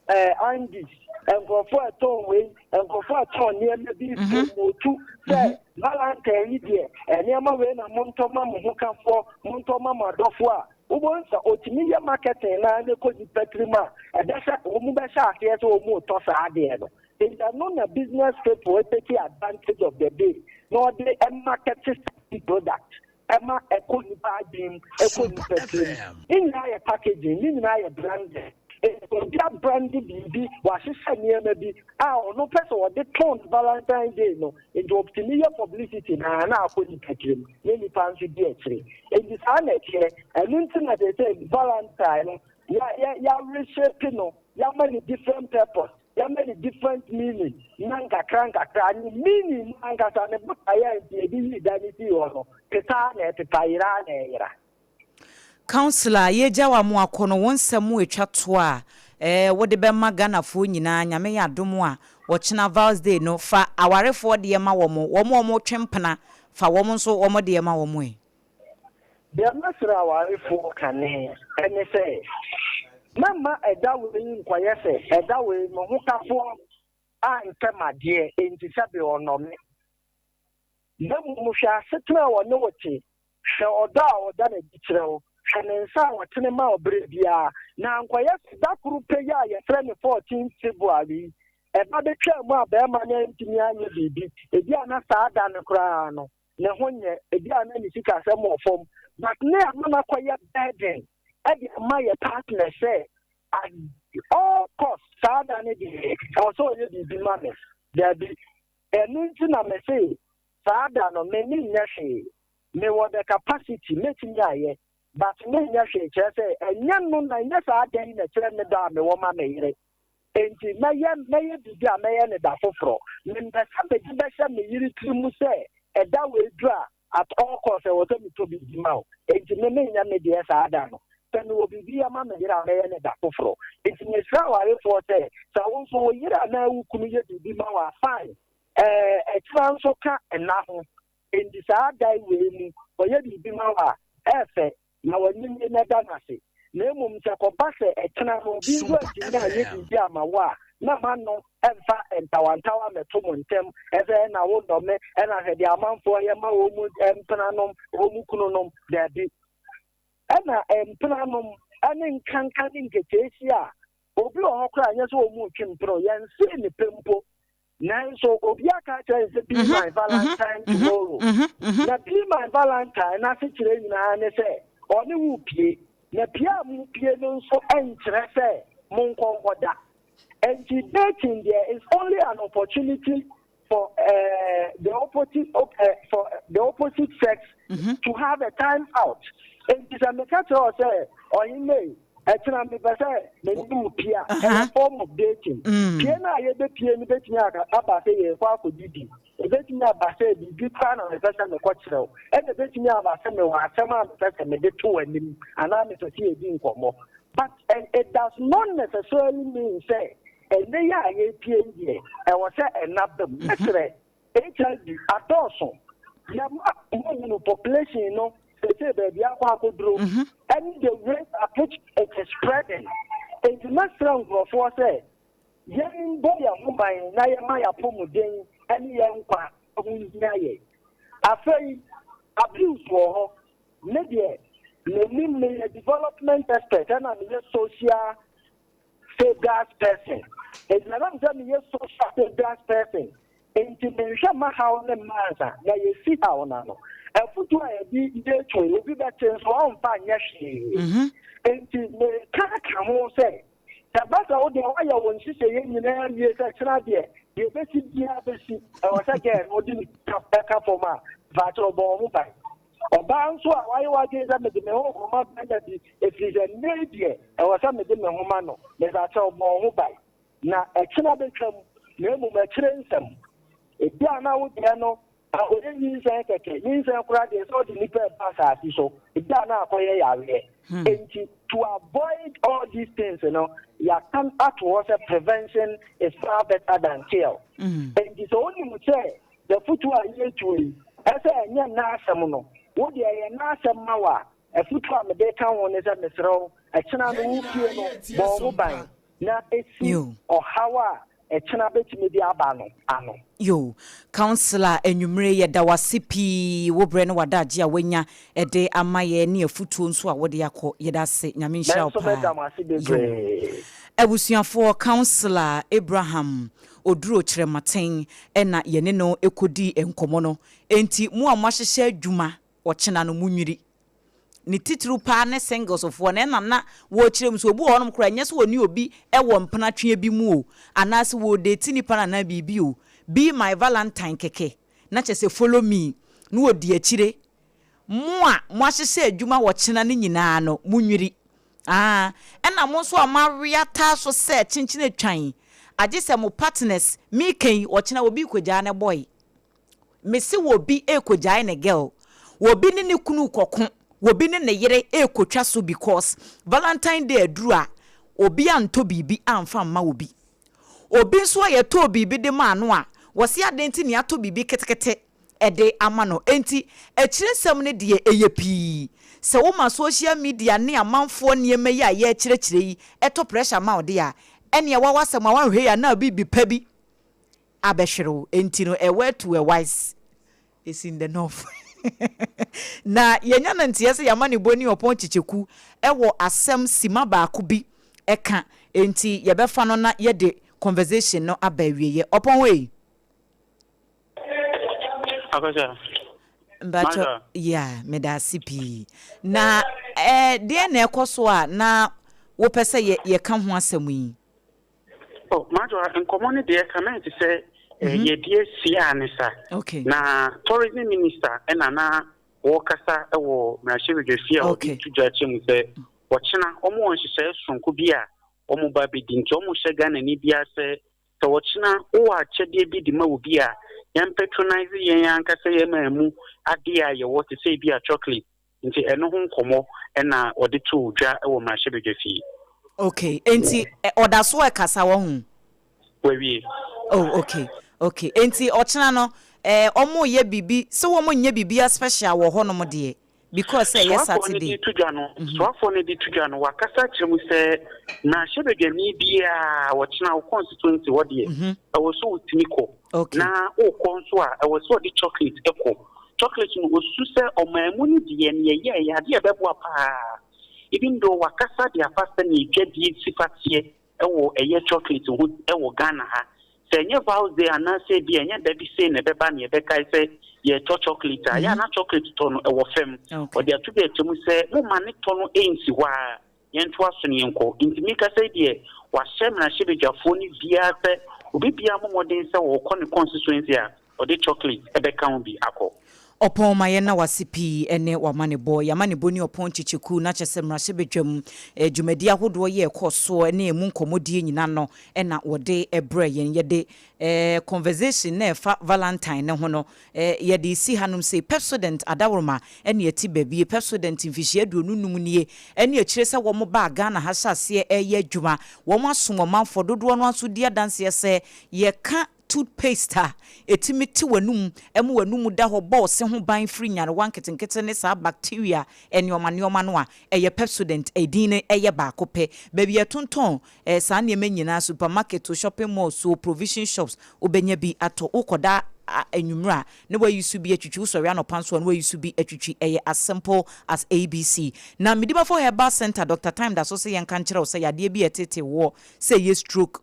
Speaker 9: ɛɛ Andes, nkurɔfoɔ a ɛtɔn wei, nkurɔfoɔ a ɛtɔn nneɛma bi promotu sɛ Valentine yi deɛ nneɛma wei na montɔ ma mo hokafoɔ, montɔ ma mo adɔfoɔ a, wobɛhu sɛ ɔtumi yɛ marketing no ara na ɛkɔ nnipa tirim a, ɛbɛhyɛ wɔn bɛhyɛ aseɛ sɛ wɔretɔ saa adeɛ no. Nti ɛno na business people take advantage of the day na ɔde market certain product ɛma ɛkɔ nipa adwene mu, ɛkɔ nipa tirim. Ne nyinaa yɛ packaging, ne nyinaa yɛ branding. Nti obi abrande biribi, wahyehyɛ nneɛma bi a ɔno pɛ sɛ ɔde tɔn Valentine day no, nti ɔtumi yɛ publicity na na akɔ nipa tirim na nipa nso di akyire. Nti saa na ɛteɛ. Ɛno nti na seesei Valentine no yɛ yɛ yɛ reshape no, yɛama no different purpose. Yɛama no different meaning na nkakra nkakra ne meaning no ankasa, ne botaeɛ a nti yɛde yii da no sii hɔ no, pepa ara na ɛpepa, yera ara na ɛyera.
Speaker 1: Councilor, yɛgya wo ama wakɔ no, wo nsɛm ɛtwa toɔ a eh, wode bɛma Ghanafoɔ nyinaa, Nyame yɛ adom a, ɔkyena Vals Day no, fa awarefoɔ deɛ ma wɔn, wɔn a wɔtwe mpena, fa wɔn nso wɔn deɛ ma wɔn ɛ.
Speaker 9: Deɛ mɛsrɛ awarefoɔ kane ne sɛ, mɛmma ɛda wei nkɔyɛ sɛ ɛda wei me hokafoɔ ankyɛ m'adeɛ enti sɛbe ɔnnɔ me. Na mmom hwɛ asetena a ɔne wo te, hwɛ ɔdɔ a ɔda no adi kyerɛ wo, hwɛ ne nsa a ɔtene ma wo berɛ biara, na ankɔyɛ sɛ da koro pɛ yi a yɛfrɛ no 14th February yi, ɛba bɛtwaa mu a barima no antumi anyɛ biribi, ebia na saa da no koraa no, ne ho nyɛ, ebi a na ne sikasɛm wɔ fam, but ne ama no akɔyɛ burden de ama yɛ partner sɛ at all cost saa da no deɛ ɛwɔ sɛ ɔyɛ biribi ma me. Daabi, ɛno nti na mese saa da no me ne nyɛ hwee, mewɔ the capacity mɛtumi ayɛ but menyɛ hwee, kyerɛ sɛ ɛnyɛ no na ɛnyɛ saa da yi na ɛkyerɛ me dɔ a mewɔ ma me yere. Enti mɛyɛ mɛyɛ biribi a mɛyɛ no da foforɔ. Mempɛ sɛ mede bɛhyɛ me yere tiri mu sɛ ɛda wei duru a, at all cost ɛwɔ sɛ metɔ biribi ma wo. Enti me menyɛ me deɛ saa da no. Sɛ mewɔ biribi yɛ ma me yere a, mɛyɛ no da foforɔ. Enti mesrɛ awarefoɔ sɛ, sɛ wo nso wo yere anaa wo kunu yɛ biribi ma wo a, fine. Ɛɛ, ɛkyena nso ka nna ho. Enti saa da wei mu, ɔyɛ biribi ma wo a, ɛɛfɛ. Na w'ani nnye na da no ase. Na mmom sɛ ɛkɔba sɛ ɛkyena no obi nso antumi anyɛ biribi amma wo a, na mma no mmfa ntawantawa mmɛto mo ntam sɛ ɛna wonnɔ me, ɛna hwɛ deɛ amanfoɔ yɛ ma wɔn mpenanom, wɔn kununom. Daabi. Ɛna mpenanom ne nkanka ne nketeesia a obi wɔ hɔ koraa ɛnyɛ sɛ wɔn retwe mpena o, yɛnsee ne pɛ mpo. Nanso obi aka akyerɛ no sɛ be my valentine tomorrow. Na be my valentine n'asekyerɛ nyinaa ne sɛ ɔne wo pie. Na pie a mopie no nso nkyerɛ sɛ monkɔ nkɔda. Enti dating deɛ is only an opportunity for uh, the opposite uh, for the opposite sex to have a time out. Enti sɛ meka kyerɛ wo sɛ ɔhene Ɛkyena mepɛ sɛ me ne wo pie a, ɛyɛ form of dating. Pie no a yɛbɛpie no bɛtumi aba sɛ yɛrekɔ akɔdidi. Ɛbɛtumi aba sɛ biribi koraa na mepɛ sɛ mekɔkyerɛ wo. Ɛna ɛbɛtumi aba sɛ mewɔ asɛm a mepɛ sɛ mede to w'anim anaa mepɛ sɛ yɛdi nkɔmmɔ. But it does not necessarily mean sɛ ɛnnɛ yi a yɛrepie yi deɛ, ɛwɔ sɛ ɛnna ba mu. Mɛsrɛ, HIV adɔɔso. Yɛma mohunu population no seesei baabi akɔ akɔduro ɛne the rate at which it is spreading. Enti mɛsrɛ nkurɔfoɔ sɛ yɛmbɔ yɛn ho ban na yɛma yɛn apɔmuden ne yɛn nkwa ho nhia yɛn. Afei abuse wɔ hɔ. Me deɛ menim meyɛ development expert ɛna meyɛ social safeguards person. Enti na ɛnam sɛ meyɛ social safeguards person nti menhwɛ mma haw no mma ansa na yɛsi haw no ano. Afotu a yɛde yɛtu yi, obi bɛte nso ɔmfa nyɛ hwee. Enti mereka aka ho sɛ, sɛ ɛba sɛ wo deɛ woayɛ wo nhyehyɛeɛ nyinaa awie sɛ kyena deɛ, deɛ ɛbɛsi biara bɛsi, ɛwɔ sɛ gɛɛ no wode ne sika bɛka fam a, mpakyɛw bɔ wo ho ban. Ɔbaa nso a wayɛ w'adwene sɛ mede me ho rekɔma barima bi ɛfiri sɛ nnɛ yi deɛ ɛwɔ sɛ mede me ho ma no, mepakyɛw bɔ wo ho ban. Na ɛkyena bɛtwam, na mmom akyire nsɛm. Ebia na wo deɛ no akɔyɛ nyinsɛn kɛkɛ, nyinsɛn koraa deɛ sɛ ɔde nipa ɛba asase so, ebia na akɔyɛ yareɛ. Enti to avoid all these things no, yɛaka ato hɔ sɛ prevention is far better than cure. Enti sɛ wonim sɛ afotuo a yɛretuo yi, ɛsɛ ɛnyɛ nna asɛm no, wo deɛ ɛyɛ nna asɛm ma wo a, afotuo a mede ka ho ne sɛ mesrɛ wo, ɛkyena no wo fie no, bɔ wo ho ban na si ɔhaw a ɛkyena bɛtumi de aba no ano.
Speaker 1: Yo, Councillor anwummere yi yɛda wo ase pii wo berɛ ne w'adagye a w'anya de ama yɛn ne afutuo nso a wode akɔ. Yɛda ase. Nyame nhyira wo
Speaker 9: Me nso meda
Speaker 1: paa.
Speaker 9: mo ase
Speaker 1: Yo.
Speaker 9: bebree.
Speaker 1: Abusuafoɔ, Councillor Abraham Oduro Kyerematen na yɛne no kɔdii nkɔmmɔ no. Enti mo a moahyehyɛ adwuma ɔkyena no monwiri. Ne titiriw paa ne singles foɔ no ɛna na wɔrekyerɛ mu sɛ obi wɔ hɔnom koraa ɛnyɛ sɛ ɔne obi wɔ mpenatweɛ bi mu o anaasɛ wɔredate nipa no anaa biribi o, be my valentine kɛkɛ na kyerɛ sɛ follow me na wɔdi akyire. Mo a moahyehyɛ adwuma wɔ kyena no nyinaa no monwiri. Aa ɛna mo nso a moawe ataa so sɛ kyenkyene twan agye sɛ mo partners meka yi ɔkyena obi rekɔgyaa ne boy. Mese wɔbi rekɔgyae ne girl, wɔbi ne ne kunu rekɔko, wɔbi ne ne yere rekɔtwa so because valentine day aduru a obi antɔ biribi amfa amma obi. Obi nso a yɛtɔɔ biribi de maa no a wɔse adɛn nti na yɛatɔ biribi ketekete de ama no. Enti akyire nsɛm no deɛ ɛyɛ pii. Sɛ woma social media ne amanfoɔ nneɛma yi a yɛrekyerɛkyerɛ yi tɔ pressure ma wo deɛ a, ɛnneɛ w'awasɛm a woanhwɛ yie a na biribi pa bi abɛhwere wo enti no a word to a wise is in the north na yɛnya no nteɛ sɛ yɛama ne bɔ ni ɔpɔn kyekyeku wɔ asɛm sima baako bi ɛka enti yɛbɛfa no na yɛde conversation no aba awieɛ ɔpɔn hɔ ei.
Speaker 2: Akɔsɛ.
Speaker 1: Mpakyɛ yeah meda ase pii na eh, deɛ na ɛkɔ so a na wopɛ sɛ yɛ yɛka ho asɛm yi.
Speaker 2: Oh, Major, nkɔmmɔ no deɛ kame te sɛ eh, mhm. yɛde asi a ne sa.
Speaker 1: Okay.
Speaker 2: Na tourism minister ɛna na wɔkasa wɔ mmarahyɛbadwafie a wɔde to dwa kyɛ mu sɛ wɔkyena wɔn wɔ nhyehyɛe soronko bi a wɔn ba bɛdi nti wɔn hyɛ Ghana ni biara sɛ sɛ wɔkyena wowɔ akyɛdeɛ bi de ma obi a yɛn patronize yɛn ankasa yɛn maa mu adeɛ a yɛwɔ te sɛ ebi a chocolate Nti ɛno ho nkɔmmɔ na wɔde too dwa wɔ mmarahyɛbadwafie.
Speaker 1: Okay, enti ɔda so ɛkasa wɔ ho?
Speaker 2: Wawie.
Speaker 1: Oh, okay, okay. Enti ɔkyena no, eh, wɔn yɛ biribi, sɛ wɔn nyɛ biribiara special wɔ hɔnom deɛ, because sɛ ɛyɛ
Speaker 2: Soafoɔ no
Speaker 1: Saturday.
Speaker 2: de to dwa no, soafoɔ no de to dwa no, wakasa akyerɛ mu sɛ mmarahyɛbadwani biara ɔkyena wo constituency hɔ deɛ, ɛwɔ sɛ wotumi kɔ.
Speaker 1: Okay.
Speaker 2: Na wokɔ nso a, ɛwɔ sɛ ɔde chocolate kɔ. Chocolate no osusu sɛ ɔman mu no deɛ nea ɛyɛ ɛyɛ adeɛ a ɛbɛboa paa even though wakasa de afa sɛnea dwadie si fa teɛ wɔ ɛyɛ chocolate ho wɔ Ghana ha. Sɛ ɛnyɛ Val's day anaasɛ ebi a ɛnyɛ da bi sei na ɛbɛba na yɛbɛkae sɛ yɛretɔ chocolate a, ɛyɛ a na chocolate tɔ no ɛwɔ fam. Ɔde ato dwa akyɛ mu sɛ momma ne tɔ no nsi hɔ ara. Yɛntoa so na yɛnkɔ. Enti mekasa yi deɛ, wɔahyɛ mmarahyɛbadwafoɔ no biara sɛ obi biara mmɔ mmɔden sɛ ɔrekɔ ne constituency a, ɔde chocolate bɛka ho bi akɔ.
Speaker 1: Ɔpɔn ma yɛnna wo ase pii ne w'amanebɔ. Y'amanebɔ ni Ɔpɔn Kyekyeku na kyerɛ sɛ mmarahyɛbadwam dwumadi ahodoɔ yɛ ɛkɔɔ soɔ ne ɛmu nkɔmmɔdie nyina no na wɔde brɛɛ yɛn. Yɛde conversation na ɛfa Valentine no ho no Yɛde resi hanom sei, Pepsodent adaworoma ne ɛte baabi, Pepsodent mfihyia 25 nie ne akyire sɛ wɔn baa Ghana ha hyɛ aseɛ reyɛ adwuma, wɔn asom ɔmanfoɔ dodoɔ no ara nso di adanseɛ sɛ yɛka toothpaste a ɛtumi te w'anum ma w'anum da hɔ bɔ wo se ho ban firi nyarewa nketenkete ne saa bacteria nnoɔma nnoɔma no a, ɛyɛ Pepsodent, ɛdin no yɛ baako pɛ. Baabi a yɛtontɔn Ɛɛ saa nneɛma nyinaa, supermarket o, shopping malls o, provision shops, wobɛnya bi atɔ. Wokɔda anwummerɛ a, na woayi so bi atwitwi, wosɔre anɔpa nso a, na woayi so bi atwitwi. Ɛyɛ as simple as ABC. Na Medimafo Herbal Centre, Doctor Time da so se yɛnka nkyerɛ wo sɛ yadeɛ bi a ɛtetee woɔ, sɛ ɛyɛ stroke,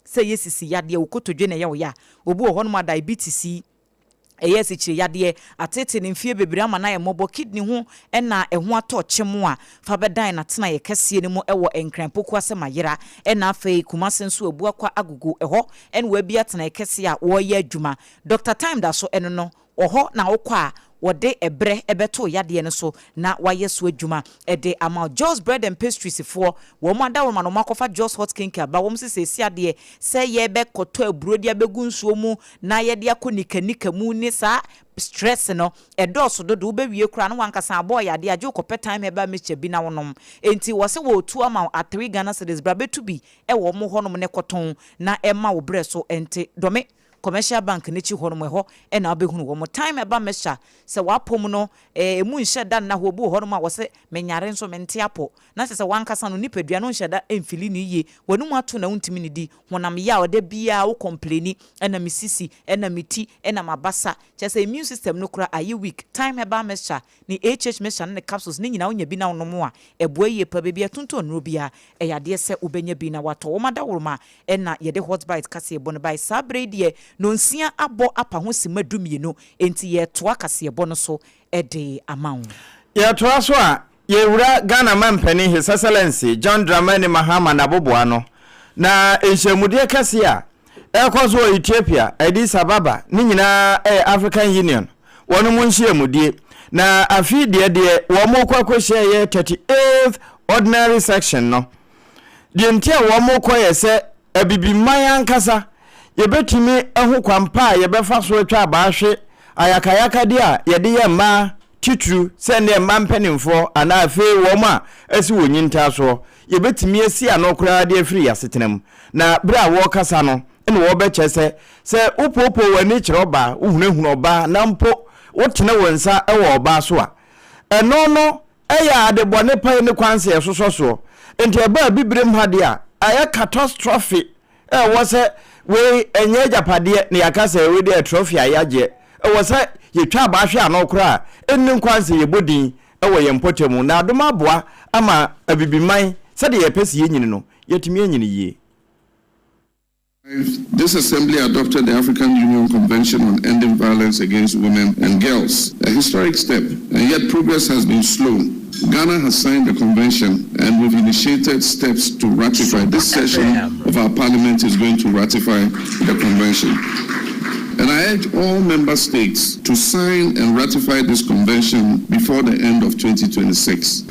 Speaker 1: sɛ ɛyɛ sisi yadeɛ, wo kotodwe na ɛyɛ wo ya, obi wɔ hɔnom a diabetes yi, Ɛyɛ asikyire yadeɛ, ateetee no mfeɛ bebree ama no ayɛ mmɔbɔ, kidney ho na ɛho atɔ kyem a, fa bɛdan n'atenaeɛ kɛseɛ no mu wɔ Nkran Pokuase Mayera ɛna afei Kumase nso Abuakwa Agogo ɛhɔ na wɔabue atenaeɛ kɛseɛ a wɔreyɛ adwuma. Doctor Time da so ɛno no wɔ hɔ na wokɔ a wɔde ɛberɛ bɛto wo yadeɛ no so na wɔayɛ so adwuma de ama wo. Jos Bread and Pastries foɔ, wɔn adaworoma na wɔakɔfa Jos Hot Kenkey aba, wɔn se seesei adeɛ sɛ yɛbɛkɔtɔ aburo de abɛgu nsuo mu na yɛde akɔ nika nika mu ne saa stress no ɛdɔɔso dodo, wobɛwie koraa na wankasa abɔɔ yadeɛ agye wokɔpɛ Thyme Herbal Mixture bi na wonom. Enti wɔse wɔretu ama wo at 3 Ghana cedis, bra bɛtu bi wɔ wɔn hɔnom ne kɔtɔn na ɛma wo berɛ so nte. Dɔme Commercial Bank no akyi hɔnom, ɛhɔ na wobɛhunu wɔn. Thyme Herbal Mixture, sɛ w'apɔ mu no ɛmu nhyɛ da nna hɔ, obi wɔ hɔnom a wɔse menyare nso mente apɔ, na kyerɛ sɛ w'ankasa no nipadua no nhyɛ da mfili no yie, w'anum ato na wontumi nnidi, honam yaw, da biara wo complaini, ɛna me sisi, ɛna me ti, ɛna m'abasa, kyerɛ sɛ immune system no koraa ayɛ weak. Thyme Herbal Mixture, ne HH Mixture ne ne capsules ne nyinaa wonya bi na wonom a, ɛboa yie paa. Baabi a yɛtontɔn nnuro biara, ɛyɛ adeɛ sɛ wobɛnya bi na woatɔ. Wɔn adaworoma na yɛde Hot Bite kaseɛbɔ no bae. Saa berɛ yi deɛ, nnɔnsia abɔ apa ho simma dumienu, enti yɛretoa kaseɛbɔ no so de ama wo.
Speaker 10: Yɛtoa so a, yɛwura Ghana Mampanin His Excellency John Dramani Mahama n'aboboano, na nhyiamudeɛ kɛseɛ a ɛrekɔ so wɔ Ethiopia, Addis Ababa, ne nyinaa yɛ African Union wɔnom nhyiamudie, na afe deɛ deɛ wɔrekɔ akɔhyia yɛ 38th Ordinary Section no. Deɛ nti a wɔrekɔ yɛ sɛ Abibiman ankasa yɛbɛtumi ahu kwan pa a yɛbɛfa so atwa abaahwe ayakayakadeɛ a yɛde yɛ mmaa titiriw sɛ nnɛ mmaa mpanimfoɔ anaa afei wɔn a asi wɔn nyintaa soɔ yɛbɛtumi asi ano koraa de afiri yɛn asetena mu. Na berɛ a wɔrekasa no na wɔrebɛkyerɛ sɛ, sɛ wopoopoo w'ani kyerɛ ɔbaa, wohunahuna ɔbaa na mpo wotene wo nsa wɔ ɔbaa so a, ɛno no yɛ ade bɔne pa ne kwan sɛ yɛsosɔ soɔ. Nti ɛba abibirem ha deɛ a, ayɛ catastrophe ɛwɔ sɛ wei ɛnyɛ agyapadeɛ na yɛaka sɛ wei deɛ trophy a yɛagyeɛ. Ɛwɔ sɛ yɛtwa abaa hwe ano koraa a, ɛnni kwan sɛ yɛbɔ din wɔ yɛn mpɔtam na adom aboa ama abibiman sɛdeɛ yɛpɛ sɛ yɛnyini no, yɛatumi anyini yie.
Speaker 11: This assembly adopted the African Union Convention on Ending Violence Against Women and Girls, a historic step, and yet progress has been slow. Ghana has signed the convention and we've initiated steps to ratify. This session of our parliament is going to ratify the convention. And I urge all member states to sign and ratify this convention before the end of 2026.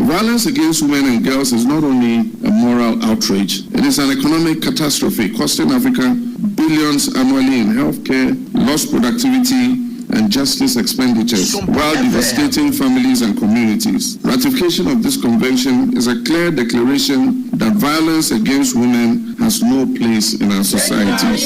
Speaker 11: Violence against women and girls is not only a moral outrage, it is an economic catastrophe costing Africa billions annually in healthcare, lost productivity, and justice expenditures while devastating families and communities. Ratification of this convention is a clear declaration that violence against women has no place in our societies.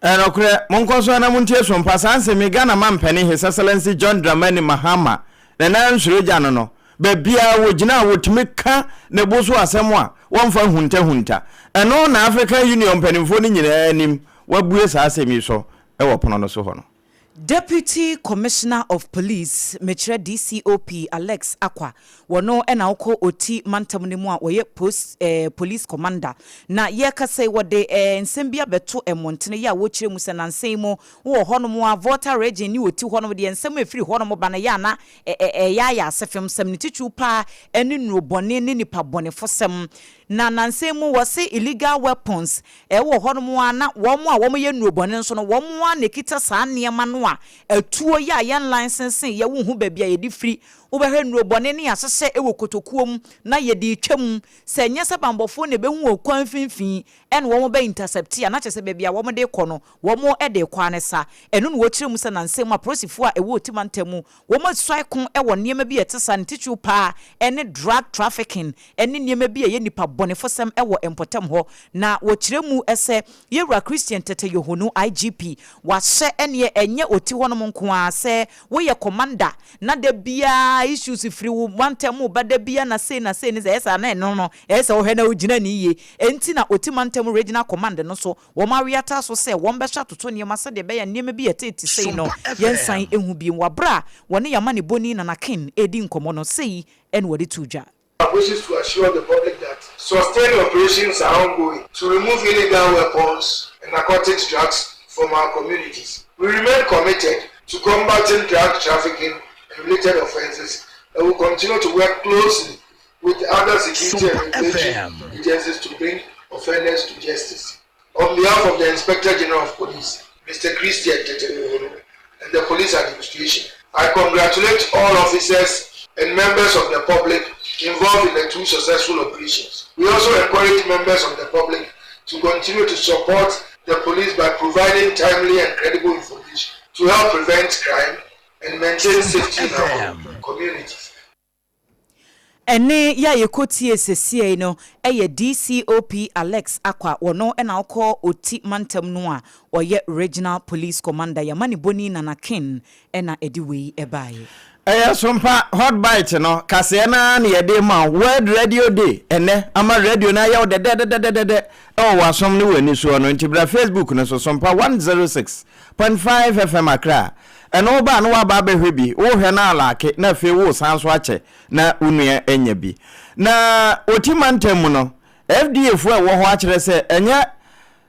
Speaker 10: Ɛnokorɛ, monkɔ so ara na montie sompa saa nsɛm yi, Ghana Mampanin His Excellency John Dramani Mahama ne nan nsuro gya no no, baabiara wɔgyina a wɔtumi ka ne bo so asɛm a wɔmfa nhuntahunta. Ɛno na African Union mpanimfoɔ no nyinaa anim wɔabue saa asɛm yi so wɔ pono no so hɔ no.
Speaker 1: Deputy Commissioner of Police, mekyerɛ DCOP Alex Akwa, wɔno na ɔkɔ Oti mantam no mu a ɔyɛ pos eh, Police Commander. Na yɛrekasa yi wɔde eh, nsɛm bi abɛto mmɔntene yi a wɔrekyerɛ mu sɛ nansa yi mu wɔ hɔnom a Volta Region ne Oti hɔnom deɛ nsɛm a ɛfiri hɔnom ba no yɛ a na ɛyɛ ayɛ asefem sɛm, ne titiriw paa ne nnurobɔne ne nnipa bɔnefosɛm. Na nansa yi mu wɔse illegal weapons Ɛwɔ hɔnom ara na wɔn a wɔyɛ nnurobɔne nso no, wɔn ara na ɛkita saa nneɛma no a atuo yi a yɛn license yɛ, wonhu baabi a yɛde firi. Wobɛhwɛ nnurobɔne no yɛahyehyɛ wɔ kotokuo mu na yɛde retwa mu. Sɛ ɛnyɛ sɛ banbɔfoɔ na ɛbɛhu wɔ kwan mfimfini ɛna wɔn bɛ intercept a, na kyerɛ sɛ baabi a wɔde rekɔ no, wɔn de rekɔ ara ne sa. Ɛno na wɔkyerɛ mu sɛ nansa mu apolisifoɔ a ɛwɔ Oti mantam mu Wɔasuae ko wɔ nneɛma bi a ɛte saa, ne titiriw paa ne drug trafficking ne nneɛma bi a ɛyɛ nnipa bɔnefosɛm wɔ mpɔtam hɔ. Na wɔkyerɛ mu sɛ Yɛwura Christian Tetteh Yohuno, IGP, wahyɛ ɛneɛ ɛnyɛ ɔti hɔnom nko ara sɛ woyɛ commander na da biara issues firi wo mantam reba da biara na sei na sei ne sɛ ɛyɛ saa na ɛno no ɛyɛ sɛ wohwɛ na wogyina ne yie. Enti na Oti mantam Regional Command no so Wɔawe ataa so sɛ wɔbɛhyɛ atoto nneɛma sɛdeɛ ɛbɛyɛ a nneɛma bi a ɛteete sei no yɛnsan nhu bio. Wɔ berɛ a wɔne yɛn amanebɔni Nana Ken redi nkɔmmɔ no, sei na wɔde too dwa.
Speaker 12: Wishes to assure the public that sustained operations are ongoing to remove illegal weapons and narcotics drugs. from our communities. We remain committed to combating drug trafficking and related offences and will continue to work closely with other security and regulatory agencies to bring offenders to justice. On behalf of the Inspector General of Police, Mr. Christian Tetteh and the police administration, I congratulate all officers and members of the public involved in the two successful operations. We also encourage members of the public to continue to support the police by providing timely and credible information to help prevent crime and maintain safety in our communities.
Speaker 1: Ɛnne yi a yɛkɔtiee sesiei no yɛ DCOP Alex Akwa, ɔno na ɔkɔ Oti mantam no a ɔyɛ Regional Police Commander. Yɛn amanebɔni Nana King na ɛde wei baeɛ.
Speaker 10: Ɛyɛ sompa, Hot Bite no, kaseɛ no ara na yɛde rema wo. World Radio Day ɛnnɛ ama radio no ayɛ wo dɛdɛdɛdɛdɛdɛ wɔ w'asom ne w'ani soɔ no nti bra Facebook no so, Sompa 106.5 FM Accra. Ɛno woba a na woaba abɛhwɛ bi, wohwɛ na alake na afei woresan nso akyɛ na wo nua anya bi. Na Oti mantam mu no, FDA foɔ a ɛwɔ hɔ akyerɛ sɛ ɛnyɛ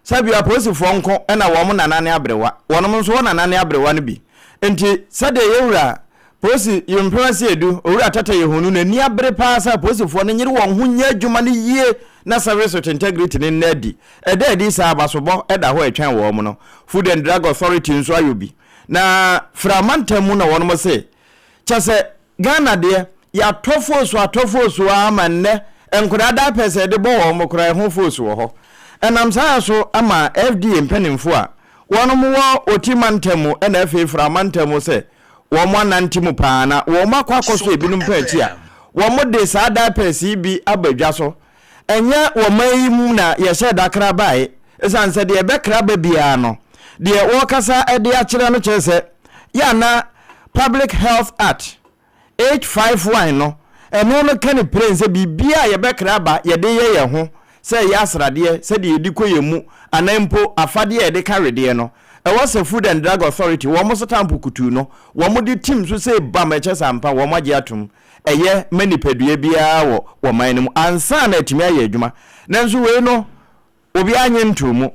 Speaker 10: sɛbio apolisifoɔ nko na wɔn nana ne aberewa, wɔnom nso wɔ nana ne aberewa no bi. Nti sɛdeɛ yɛn wura Polisi Yompem Asiedu, Owura Tata Yehunu n'ani abere paa sɛ apolisifoɔ no nyere wɔn ho nyɛ adwuma no yie na service with integrity no nna adi. Ɛda adi sɛ abasobɔ da hɔ a ɛtwɛn wɔn no. Food and Drug Authority nso ayɔ bi. Na Fra mantam mu na wɔnom se kyɛ sɛ Ghana deɛ, yɛatɔ foosu atɔ foosu ara ma nnɛ nkwadaa diapers a yɛde bɔ wɔn koraa ɛho foosu wɔ hɔ. Ɛnam saa so ama FDA mpanimfoɔ a wɔnom wɔ Oti mantam mu ɛna afei Fra mantam mu sɛ wɔn anante mu paa na wɔn akɔ akɔsɔ ebinom pɛ akyi a wɔn de saa diapers yi bi aba dwa so. Ɛnyɛ wɔ man yi mu na yɛhyɛɛ da kra bae, ɛsiane sɛ deɛ ɛbɛkra ba biara no, deɛ wɔrekasa de akyerɛ no kyerɛ sɛ yɛ a na Public Health Act, H51 no, ɛno no ka no piren sɛ biribiara a yɛbɛkra aba yɛde yɛ yɛn ho, sɛ ɛyɛ asradeɛ, sɛdeɛ yɛdi kɔ yɛn mu, anaa mpo afadeɛ a yɛde ka wedeɛ no, ɛwɔ sɛ Food and Drug Authority, wɔn setampo kutuu no, wɔde tim so sɛ bam, ɛkyɛ sɛ ampa wɔn agye atom. ɛyɛ ma nipadua biara wɔ wɔ man no mu ansa na atumi ayɛ adwuma. Nanso wei no, obiara nye ntoo mu.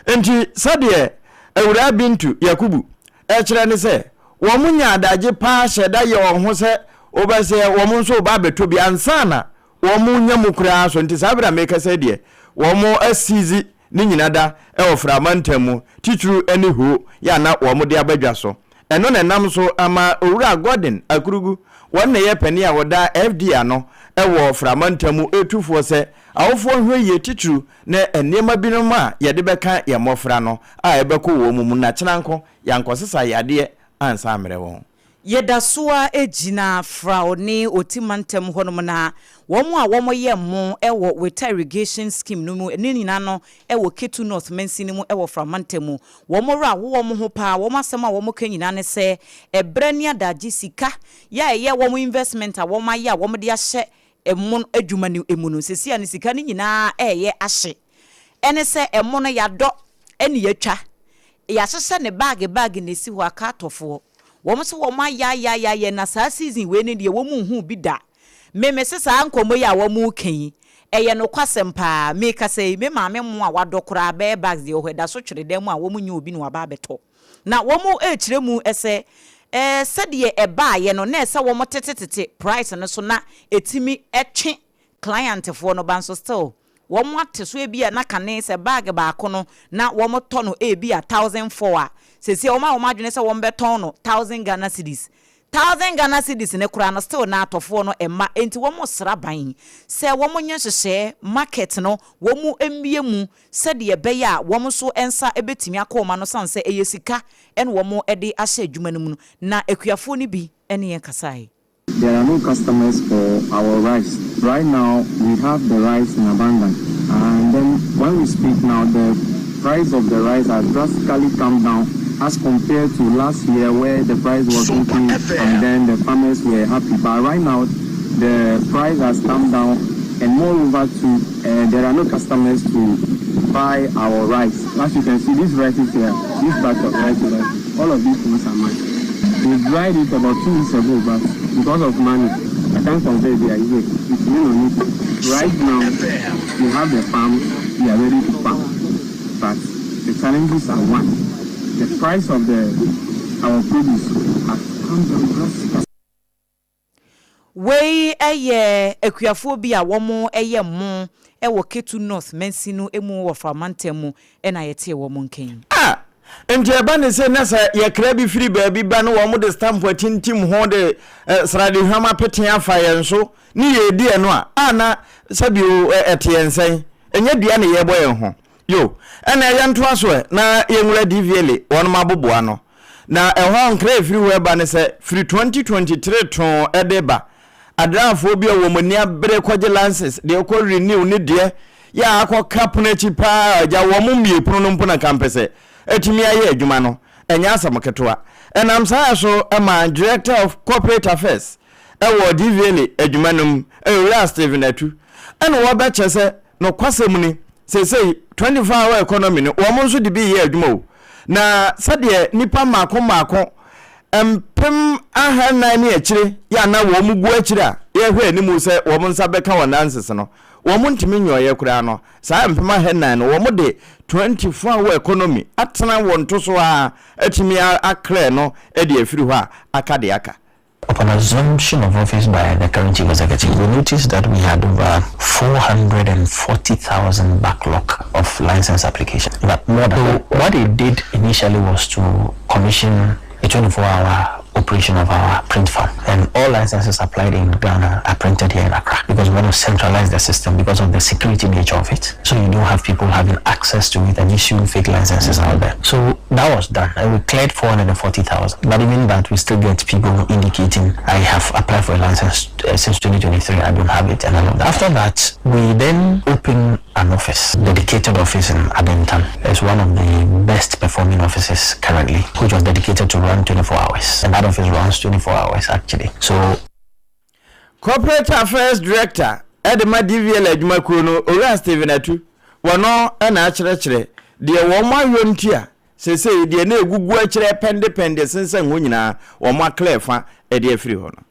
Speaker 10: Enti sɛdeɛ Awuraa Bintu Yakubu ɛkyerɛ ne sɛ, wɔn nya adagye paa hyɛ da yɛ wɔn ho sɛ wobɛsɛ wɔn nso reba abɛtɔ bi ansa na wɔn nya mu koraa so. Nti saa berɛ a merekasa yi deɛ, wɔn asiizi ne nyina da wɔ Frama ntam mu, titiriw ne Ho yɛ a na wɔde aba dwa so. Ɛno na ɛnam so ama Owura Gordon Akurugu, wɔn na ɛyɛ panin a ɔda FDA ano wɔ Frama ntam mu retu foɔ sɛ awofoɔ nhwɛ yie titiriw ne nneɛma binom a yɛde bɛka yɛn mmɔfra no a ɛbɛkɔ wɔn mu na kyena nko yɛankɔsesa yadeɛ ansa ammrɛ wɔn.
Speaker 1: Yɛda so ara gyina Frao ne Oti mantam hɔnom na wɔn a wɔyɛ mmo wɔ Weta Irrigation Scheme no mu ne nyinaa no wɔ Ketu North mansini mu wɔ Frao mantam mu. Wɔn werɛ aho wɔn ho paa, wɔn asɛm a wɔka nyinaa ne sɛ ɛberɛ ne adagye sika yɛ a ɛyɛ wɔn investment a wɔayɛ a wɔde ahyɛ ɛmo adwuma no mu no, seesei a no sika no nyinaa reyɛ ahye. Ɛne sɛ ɛmo no yɛadɔ ne yɛatwa, yɛahyehyɛ no baage baage na ɛsi hɔ aka atɔfoɔ. Wɔn nso wɔn ayaayaayayɛ na saa season wei no deɛ wɔn nhuu bi da. Me mese saa nkɔmmɔ yi a wɔn reka yi, ɛyɛ nokwasɛm paa. Mekasa yi, me maame mo a wadɔ koraa bɛyɛ bags deɛ wɔ hɔ, ɛda so twere dan mu a wɔn nyɛ obi na waba abɛtɔ. Na wɔn rekyerɛ mu sɛ, ɛɛ sɛdeɛ ɛbaeɛ no na ɛsɛ wɔn tetetete price no so na ɛtumi twe client foɔ no ba nso still wɔn ate so ebia na kane sɛ bag baako no na wɔn tɔ no ebia 1004 a seesei wɔn ayɛ wɔn adwene sɛ wɔn bɛtɔn no 1000 Ghana cedis 1000 Ghana cedis no koraa no still na atɔfoɔ no mma enti wɔn sra ban sɛ wɔn nyɛ nhyehyɛɛ market no wɔn mmue mu sɛdeɛ ɛbɛyɛ a wɔn nso nsa bɛtumi akɔ wɔn ano sane sɛ ɛyɛ sika na wɔn de ahyɛ adwuma no mu no na akuafoɔ no bi ne yɛn kasaeɛ.
Speaker 13: There are no customers for our rice. Right now, we have the rice in abundance. And then when we speak now, the price of the rice has drastically come down as compared to last year where the price was increased and then the farmers were happy. But right now, the price has come down and moreover too, uh, there are no customers to buy our rice. As you can see, this rice is here, this batch of rice here, all of these ones are mine. We dried it about two weeks ago, but because of money, I can't convey the idea. It's been on it. Right now, we have the farm, we are ready to farm. But the challenges are one. The price of the our produce has come down drastically.
Speaker 1: Wei yɛ akuafoɔ bi a wɔyɛ mmo wɔ Ketu North mansini no mu wɔ Fra mantam mu na yɛtee wɔn nka yi.
Speaker 10: A Enti ɛba ne sɛ na sɛ yɛkra bi firi baabi ba na wɔde stamp atintim ho de sradehwam apete afa yɛn so ne yɛredi ɛno a, a na sɛbio ɛte yɛn sɛn? Ɛnyɛ dua na yɛrebɔ yɛn ho. Yo, ɛnneɛ yɛntoa so ɛ na yɛnwura DVLA wɔnom aboboa ano. Na ɛhɔ nkra a ɛfiri hɔ reba ne sɛ, firi 2023 too de reba, adraafoɔ bi a wɔn ani abere kɔgye license deɛ kɔ renew ne deɛ yɛ a akɔka pono akyi paa a agya wɔn mmue pono no mpo na kampɛsɛ atumi ayɛ adwuma no, ɛnyɛ asɛm ketewa. Ɛnam saa so ma Director of Corporate Affairs wɔ DVLA adwuma no mu, Owura Stephen Atu, ɛna wɔbɛkyɛ sɛ Nokwasɛm ni, seesei 24 hour economy no, wɔn nso de bi reyɛ adwuma o. Na sɛdeɛ nnipa mmaako mmaako 4000 ne akyire yɛ a na wɔn gu akyire a yɛrehwɛ anim sɛ wɔn nsa bɛka wɔn lances no, wɔn ntumi nyɔeɛ koraa no, saa 4000 no, wɔn de 24 hour economy atena wɔn to so ara atumi aclear no de afiri hɔ a aka deɛ aka.
Speaker 14: Upon assumption of office by the current chief executive, we noticed that we had over 440,000 backlog of license applications. But more than so what they did initially was to commission a 24-hour operation of our print farm. And all licenses applied in Ghana are printed here in Accra because we want to centralize the system because of the security nature of it. So you don't have people having access to it and issuing fake licenses out there. So that was done and we cleared 440,000. But even that, we still get people indicating, I have applied for a license uh, since 2023, I don't have it and all of that. After that, we then opened an office, dedicated office in Adentan. It's one of the best performing offices currently, which was dedicated to run 24 hours. And that office runs 24 hours actually. So
Speaker 10: Corporate Affairs Director de ma DVL adwumakuo no, Owura Stephen Atu, wɔno na akyerɛkyerɛ deɛ wɔn ayɔ nti a seesei deɛ na ɛgugu akyire pɛndepɛnde sensɛn hɔ nyinaa wɔn aklɛɛ fa de afiri hɔ no.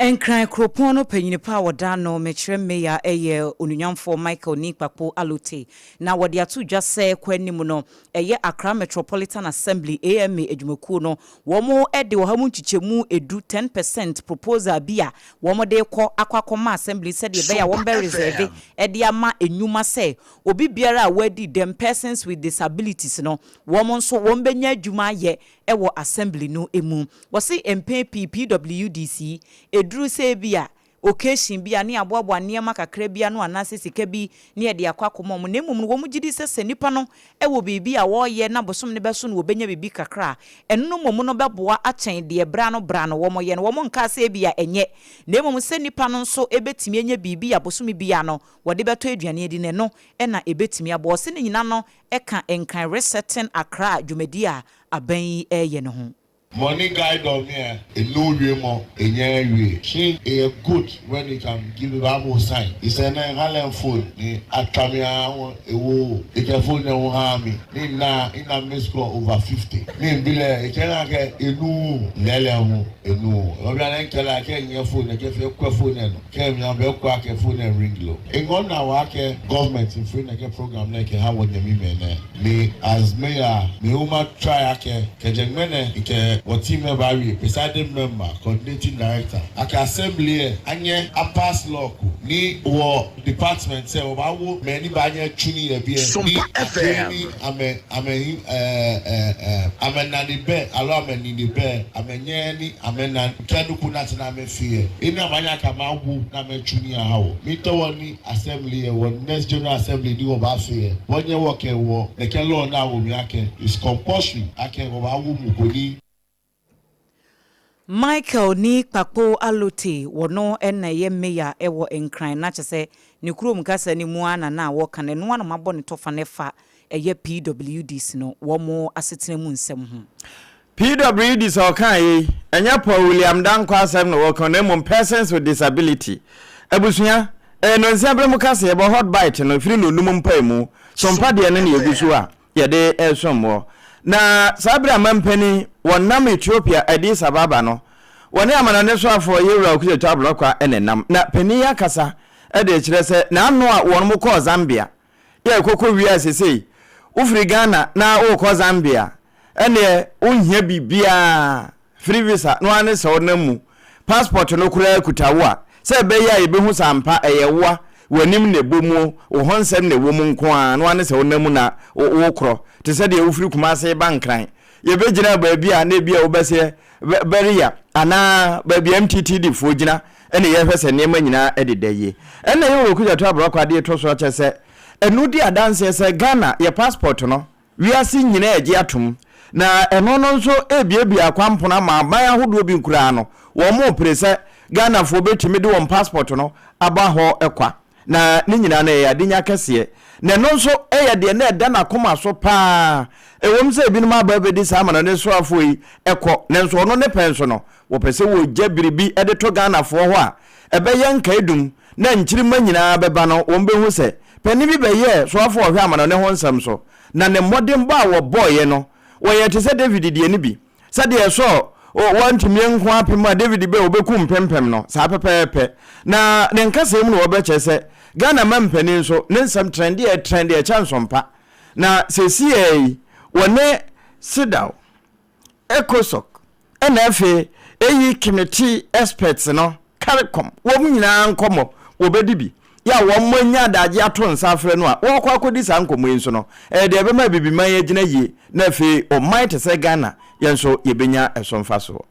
Speaker 1: Nkran kuropɔn no panyin pa a wɔda ano mekyerɛ Mayor yɛ Onunyamfoɔ Michael Nii Kpakpo Allotey na wɔde ato dwa sɛ kɔ anim no ɛyɛ Accra Metropolitan Assembly, AMA, adwumakuo no wɔde ɔha mu nkyekyɛmu du, 10 percent, proposal bi a wɔde rekɔ akɔ akɔma Assembly sɛdeɛ ɛbɛyɛ a wɔbɛ reserve de ama nnwuma sɛ obi biara a wadi dɛm, persons with disabilities no, wɔn nso wɔbɛnya adwuma ayɛ wɔ Assembly no mu. Wɔse mpɛn pii PWDC ɛduru sɛ ebia occasion bi a ne yɛaboaboa nneɛma kakra bi ano anaasɛ sika bi ne yɛde akɔ akɔma wɔn, na mmom no wɔn gye di sɛ sɛ nnipa no wɔ biribi a wɔreyɛ na bosome no bɛso no wɔbɛnya biribi kakra a, ɛno no mmom no bɛboa akyɛn deɛ berɛ ano berɛ ano wɔyɛ no. Wɔn nkaa sɛ ebia ɛnyɛ, na mmom sɛ nnipa no nso bɛtumi anya biribi a bosome biara no wɔde bɛtɔ aduane adi no, ɛno na ɛbɛtumi aboa. Ɔse ne nyina no ka Nkran Resetting Accra dwumadie a aban yi reyɛ no ho.
Speaker 12: Money guide on me eh, enu wie mo, enye wie. She eyɛ good when you can give me Bible sign. Isɛ nɛ halɛn phone ni atwa mi aa ho ewo o, phone nɛ ho haa mi ni nna ina miss call over 50. Mi nbilɛ ekyɛ na kɛ enu lɛlɛ ho enu o. Ɔbia nɛ nkɛlɛ akɛ nyɛ phone nɛ kɛ fɛ kɔ phone nɛ no kɛ mi abɛ kɔ akɛ phone nɛ ring lo. Engɔ na wa kɛ government nfiri nɛ kɛ program nɛ kɛ ha wɔ nyɛ mi mɛ nɛ. Me as mayor me uma try akɛ kɛjɛ ŋmɛnɛ nkɛ wɔ team member awie presiding member, coordinating director akɛ assembly ɛ anyɛ a pass law ko ni wɔ department sɛ wɔ ba wo mɛ ni ba anyɛ tuni yɛ bi ɛ ni akɛ ni amɛ amɛ hi ɛ ɛ ɛ amɛ na ni bɛ alo amɛ ni ni bɛ amɛ nyɛ ni amɛ na nkɛ nuku na ti na amɛ fi ɛ eni amɛ anyɛ akɛ amɛ awo na amɛ tuni aha wɔ mi tɔwɔ ni Assembly yɛ wɔ next general assembly ni wɔ ba fe yɛ wɔ nyɛ wɔ kɛ wɔ nɛkɛ law na wɔ mi akɛ is compulsory akɛ wɔ ba wo mu ko ni.
Speaker 1: Michael Nii Kpakpo Allotey, wɔno na ɛyɛ Mayor wɔ Nkran na kyerɛ sɛ ne kurom kasa no mu ara na na wɔka no, ɛno ara na wɔabɔ ne tɔfa no ɛfa ɛyɛ PWDs no wɔn asetena mu nsɛm ho.
Speaker 10: PWD sɛ ɔkaa yei, ɛnyɛ Paul William Dankwah asɛm na wɔka na mmom Persons with Disability abusua. Ɛyɛ nnɔnsia berɛ mu kaseɛbɔ, Hot Bite no, ɛfiri nnɔnnum mpaemu so mpa deɛ no na yɛgu so a yɛde resom woɔ. Na saa berɛ a mampanin wɔnam Ethiopia Addis Ababa no, wɔne amanɔne soafoɔ Yewura Okudzeto Ablakwa na ɛnam. Na panin yi akasa de rekyerɛ sɛ n'ano a wɔn kɔɔ Zambia yɛ kɔkɔ wie a sesei wofiri Ghana na worekɔ Zambia. ɛneɛ wonhia biribiara, free visa no ara ne sɛ wonam mu, passport no koraa kuta wo a, sɛ ɛbɛyɛ a yɛbɛhu sɛ ampa ɛyɛ woa, w'anim na ɛbɔ muo, wo ho nsɛm na ɛwɔ mu nko ara, no ara ne sɛ wonam mu na wokorɔ, te sɛ deɛ wofiri Kumase reba Nkran, yɛbɛgyina baabi a na ebia wobɛseɛ Beria anaa baabi a MTTD foɔ gyina na yɛhwɛ sɛ nneɛma nyinaa deda yie. Ɛna yɛwɔ Okudzeto Abrɔkɔ adeɛ ɛtɔ so akyɛ sɛ ɛno di adanseɛ sɛ Ghana yɛ passport no wiase nyinaa agye atom na ɛno no nso ɛrebuebue akwanpono ama aban ahodoɔ bi koraa no wɔn repere sɛ Ghanafoɔ bɛtumi de wɔn passport no aba hɔ kwa. Na ne nyinaa no, ɛyɛ adenya kɛseɛ. Na ɛno nso yɛ deɛ na ɛda n'akoma so pa ara. Ɛwom sɛ ebinom aba abɛdi saa amanɔne soafoɔ yi kɔ, nanso ɔno ne pɛ nso no, wɔpɛ sɛ wɔgya biribi de to Ghanafoɔ hɔ a ɛbɛyɛ nkaedum na nkyirimma nyinaa bɛba no wɔbɛhu sɛ panin bi bɛyɛɛ soafoɔ a ɔhwɛ amanɔne ho nsɛm so, na ne mmɔdenbɔ a wɔbɔeɛ no, wɔyɛɛ te sɛ David deɛ no bi. Sɛdeɛ Saul wantumi anku apem a David bɛ ɔbɛku mpempem no, saa pɛpɛɛpɛ. Na ne nkasɛɛ mu na wɔbɛkyerɛ sɛ Ghana mampanin nso, ne nsɛm trɛndeɛ trɛndeɛ kyɛ nsɔmpa. Na seesei yi, wɔne CEDAW, ECOSOC, ɛna afei eyi Committee experts no Caricom, wɔn nyinaa nkɔmmɔ, wɔbɛdi bi. Yɛ a wɔanya adagye ato nsa afrɛ no a wɔrekɔ akɔdi saa nkɔmmɔ yi nso no, ɛyɛ deɛ ɛbɛma Abibiman agyina yie na afei ɔman te sɛ Ghana, yɛn nso yɛbɛnya ɛso mfasoɔ.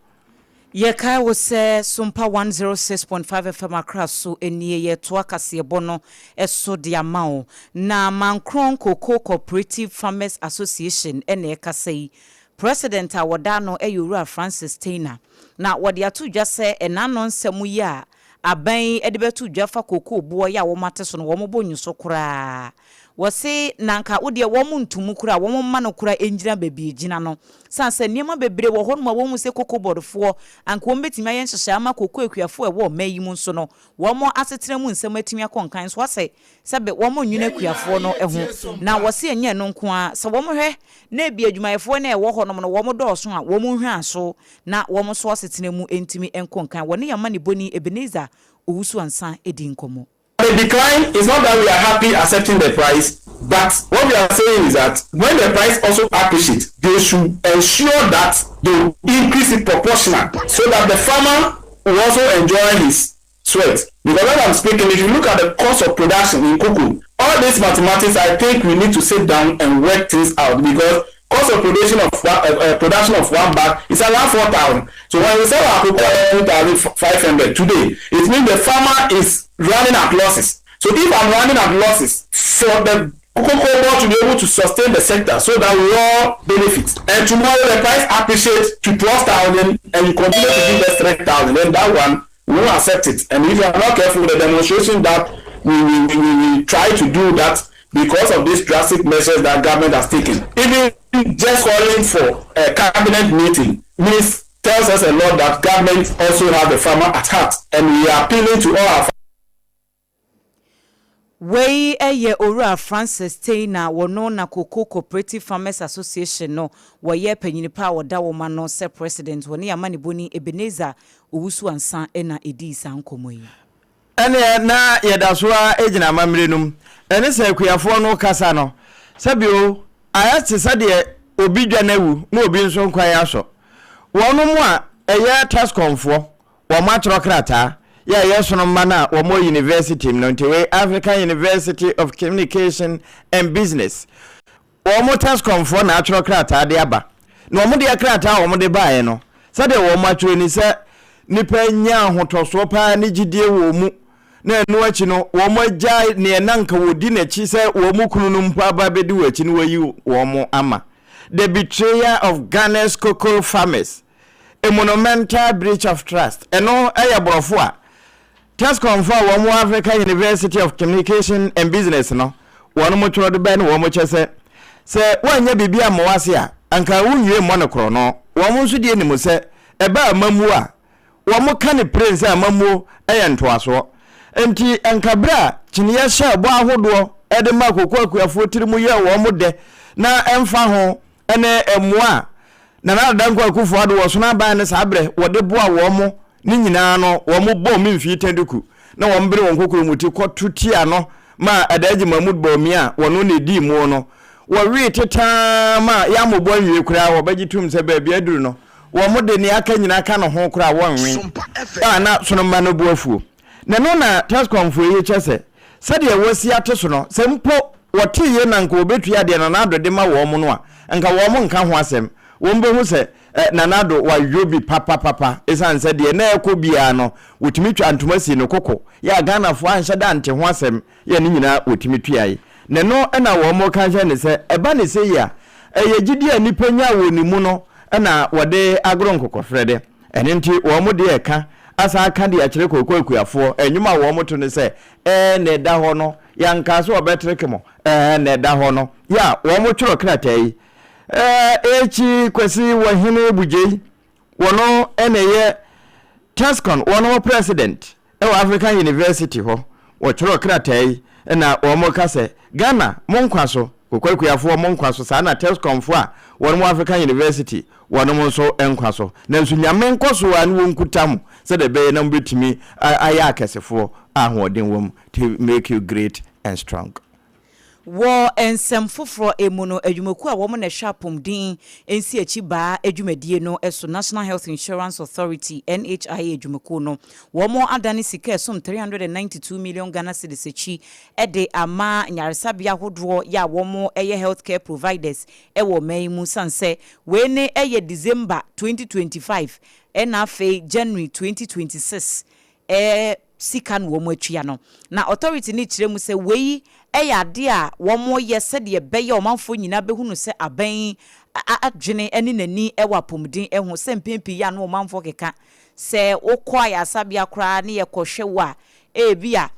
Speaker 1: Yɛkae wo sɛ Sompa 106.5 FM Accra so nie, yɛretoa kaseɛbɔ no so de ama wo. Na Mankron Cocoa Cooperative Farmers Association na ɛrekasa yi. President a wɔda ano yɛ Owura Francis Teina. Na wɔde ato dwa sɛ ɛnaano nsɛm yi a aban yi de bɛto dwa fa kookoo boɔ yi a wɔate so no wɔbɔ nwoso koraa. Wɔse na anka wodeɛ wɔn nto mu koraa, wɔn mma no koraa ngyina baabi ɛgyina no. Sane sɛ nneɛma bebree wɔ hɔnom a wɔhu sɛ Cocoa Board foɔ anka wɔn bɛtumi ayɛ nhyehyɛe ama kookoo akuafoɔ a ɛwɔ ɔman yi mu nso no wɔn asetena mu nsɛm atumi akɔ nkan nso asɛ sɛbe wɔn nnwene akuafoɔ no ho. Na wɔse ɛnyɛ ɛno nko ara, sɛ wɔn hwɛ na ebia adwumayɛfoɔ no a ɛwɔ hɔnom no wɔn dɔɔso a, wɔn nhwɛ aso na wɔn nso asetena mu ntumi nkɔ nkan. Wɔne yɛn amanebɔni Ebenezer Owusu-Ansah dii nkɔmmɔ.
Speaker 15: The decline is not that we are happy accepting the price, but what we are saying is that when the price also appreciates, they should ensure that they increase it proportional so that the farmer will also enjoy his sweat. Because as I'm speaking, if you look at the cost of production in cocoa, all these mathematics, I think we need to sit down and work things out because cost of production of one, production of one bag is around 4,000. So when we sell our cocoa at 2,500 today, it means the farmer is running at losses. So if I'm running at losses for the cocoa board to be able to sustain the sector so that we all benefit. And tomorrow the price appreciates to 12,000 and you continue to give us 3,000. Then that one, we won't accept it. And if you are not careful, the demonstration that we, we, we, we try to do that because of these drastic measures that government has taken. Even just calling for a cabinet meeting means tells us a lot that government also have the farmer at heart. And we are appealing to all our
Speaker 1: Wei yɛ Owura Francis Teina, wɔno na Cocoa Cooperative Farmers Association no wɔyɛ panyini pa a wɔda wɔn ano sɛ President. Wɔne yɛn amanebɔni Ebenezer Owusu Ansah na ɛdii saa nkɔmmɔ yi.
Speaker 10: Ɛnneɛ na yɛda so ara gyina amammerɛ no mu. Ɛne sɛ akuafoɔ no kasa no, sɛbio ayɛ te sɛdeɛ obi dwane awu na obi nso nkwan asɔ. Wɔnom a ɛyɛ TESCOMfoɔ, wɔatwerɛ krataa yɛ a ɛyɛ sono mma no a wɔwɔ university mu no nti wei African University of Communication and Business wɔn TESCOMfoɔ na atwerɛ krataa de aba na wɔn deɛ krataa a wɔn de baeɛ no sɛdeɛ wɔn atwerɛ ni sɛ nipa nya ahotɔsoɔ paa ne gyidie wɔ mu na ɛno akyi no wɔn agyae neɛ na nka wɔdi n'akyi sɛ wɔn kunu no mpo aba bɛdi wɔn akyi no wɔayi wɔn ama the betrayal of Ghana's cocoa farmers A monumental breach of trust. Ɛno yɛ borɔfo a TESCOMfo a wɔn wɔ Africa University of Communication and Business no wɔn twerɛ de bɛn no wɔn kyɛ sɛ sɛ woanyɛ biribi ammɔ w'ase a anka wonwie mmɔ no korɔno. Wɔn nso deɛ nim sɛ ɛba amammuo a wɔn ka no piren sɛ amammuo yɛ ntoasoɔ. Enti anka berɛ a kyiniiɛ hyɛɛ bɔ ahodoɔ de maa koko akuafoɔ tiri mu yɛɛ wɔn dɛ na ɛmfa ho ne mmoa a Nana Addo Dankwa Akufo Addo wɔ sono aban no saa berɛ wɔde boa wɔn ne nyinaa no wɔn bɔɔ me mfii taduku na wɔn bere wɔn kokuromoti kɔto tia no maa Alhaji Mahmood Bawumia a wɔno na ɛdii muo no. wɔwee tetaa ma yɛammobɔ anwie koraa wɔbɛgye tom sɛ baabi aduru no wɔn de nea aka nyinaa ka ne ho koraa wɔnwe a na sonomma no bo afuo. Na ɛno na Tescomfoɔ yi kyɛ sɛ sɛdeɛ wɔasi ate so no sɛ mpo wɔteeɛ na nka wɔbɛtua deɛ Nana Addo de ma wɔn no a nka wɔn nka ho asɛm. Wɔn bɛhu sɛ Nana Addo wayɔ bi papapapa ɛsiane sɛ deɛ na ɛrekɔ biara no wɔtumi twa ntoma sii no koko yɛ a Ghanafoɔ anhyɛ da ante ho asɛm yɛ ne nyinaa wɔtumi tuae. Na ɛno na wɔka kyerɛ no sɛ ɛba no sei a, ɛyɛ gyidie a nnipa nyaa wɔ ne mu no na wɔde agoro nkokɔfrɛde. Ɛno nti wɔn deɛ ɛka asan aka de akyerɛ kooko akuafoɔ, nnwom a wɔto no sɛ, Ɛɛ na ɛda hɔ no, yɛankaa sɛ wɔbɛtreke mo, ɛɛ na ɛda hɔ no. Yɛ a wɔtwerɛ krataa yi. Ɛɛ Ekyi Kwasi Wɔhene Bugyei, wɔno na ɛyɛ TESCON wɔn president. Wɔ African University hɔ, wɔtwerɛɛ krataa yi na wɔka sɛ, Ghana, mo nkwa so, Kokoakuafoɔ mo nkwa so, saa na TESCOMfoɔ a wɔn wɔ African University wɔnom nso nkwa so. Nanso Nyame nkɔso ara ne wɔnkuta mo sɛdeɛ ɛbɛyɛ na mobɛtumi ayɛ akɛsefoɔ a ahoɔden wɔ mu, to make you great and strong.
Speaker 1: Wɔ nsɛm foforɔ mu no, adwumakuo a wɔn na ɛhwɛ apomden nsiakyi baa dwumadie no so, National Health Insurance Authority, NHIA, adwumakuo no, wɔn adane sika a ɛsom 392 million Ghana cedis akyi de ama nyaresabea ahodoɔ yɛ a wɔn yɛ health care providers wɔ ɔman yi mu sane sɛ wei ne yɛ December 2025 ɛna afei January 2026 sika na wɔatua no. Na authority no kyerɛ mu sɛ wei yɛ adeɛ a wɔyɛ sɛdeɛ ɛbɛyɛ ɔmanfoɔ nyinaa bɛhunu sɛ aban yi adwene ne n'ani wɔ apɔmuden ho. Sɛ mpɛn pii yɛ a na ɔmanfoɔ keka sɛ wokɔ ayaresabea koraa ne yɛkɔhwɛ wo a, ebia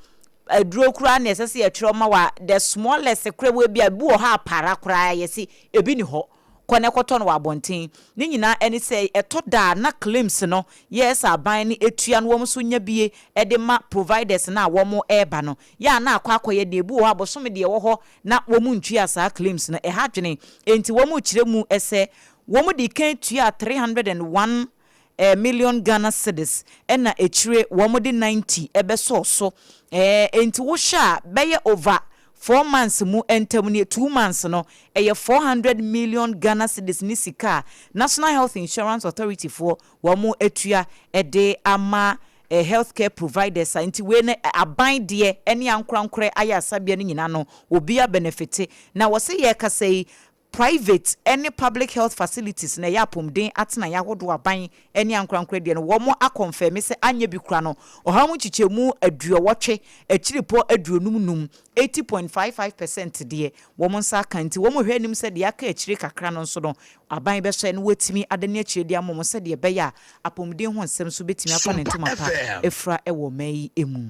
Speaker 1: aduro koraa na ɛsɛ sɛ yɛtwerɛ ma wo a, the smallest koraa wɔ ebia ebi wɔ hɔ a para koraa yɛse ebi ni hɔ. kɔ na kɔtɔ no wɔ abɔnten. Ne nyinaa ɛne sɛ ɛtɔ da a na claims no yɛ sɛ aban no tua na wɔn nso nya bie de ma providers no a wɔn reba no. Yɛ a na akɔ akɔyɛ deɛ ebi wɔ hɔ a bosome deɛ ɛwɔ hɔ na wɔn ntua saa claims no. Ɛha adwene. Enti wɔn rekyerɛ mu sɛ wɔn dii kan tuaa 301 million Ghana cedis ɛna akyire wɔn de 90 ɛbɛsɔɔ so ɛɛ enti wohwɛ a bɛyɛ over 4 months mu ntam nie, 2 months no ɛyɛ 400 million Ghana cedis ne sika a National Health Insurance Authority foɔ wɔn atua ɛde ama health care providers a nti wei no aban deɛ ɛne ankorankorɛ ayɛ asabea no nyinaa no obiara benefit. Na wɔsɛ yɛrekasa yi, private ne public health facilities na ɛyɛ apɔmuden atenaeɛ ahodoɔ aban ne ankorankorɛ deɛ no wɔn akɔnfɛme sɛ anyɛ bi kora no ɔhaw mu nkyekyɛmu 85 akyiripɔ 55, 80.55% deɛ wɔn nsa aka. Nti wɔn hwɛ anim sɛ deɛ aka akyire kakra no nso no aban bɛhyɛ no wɔatumi adane akyire de ama wɔn sɛdeɛ ɛbɛyɛ a apɔmuden ho nsɛm nso bɛtumi afa ne ntoma pa efura wɔ ɔman yi mu.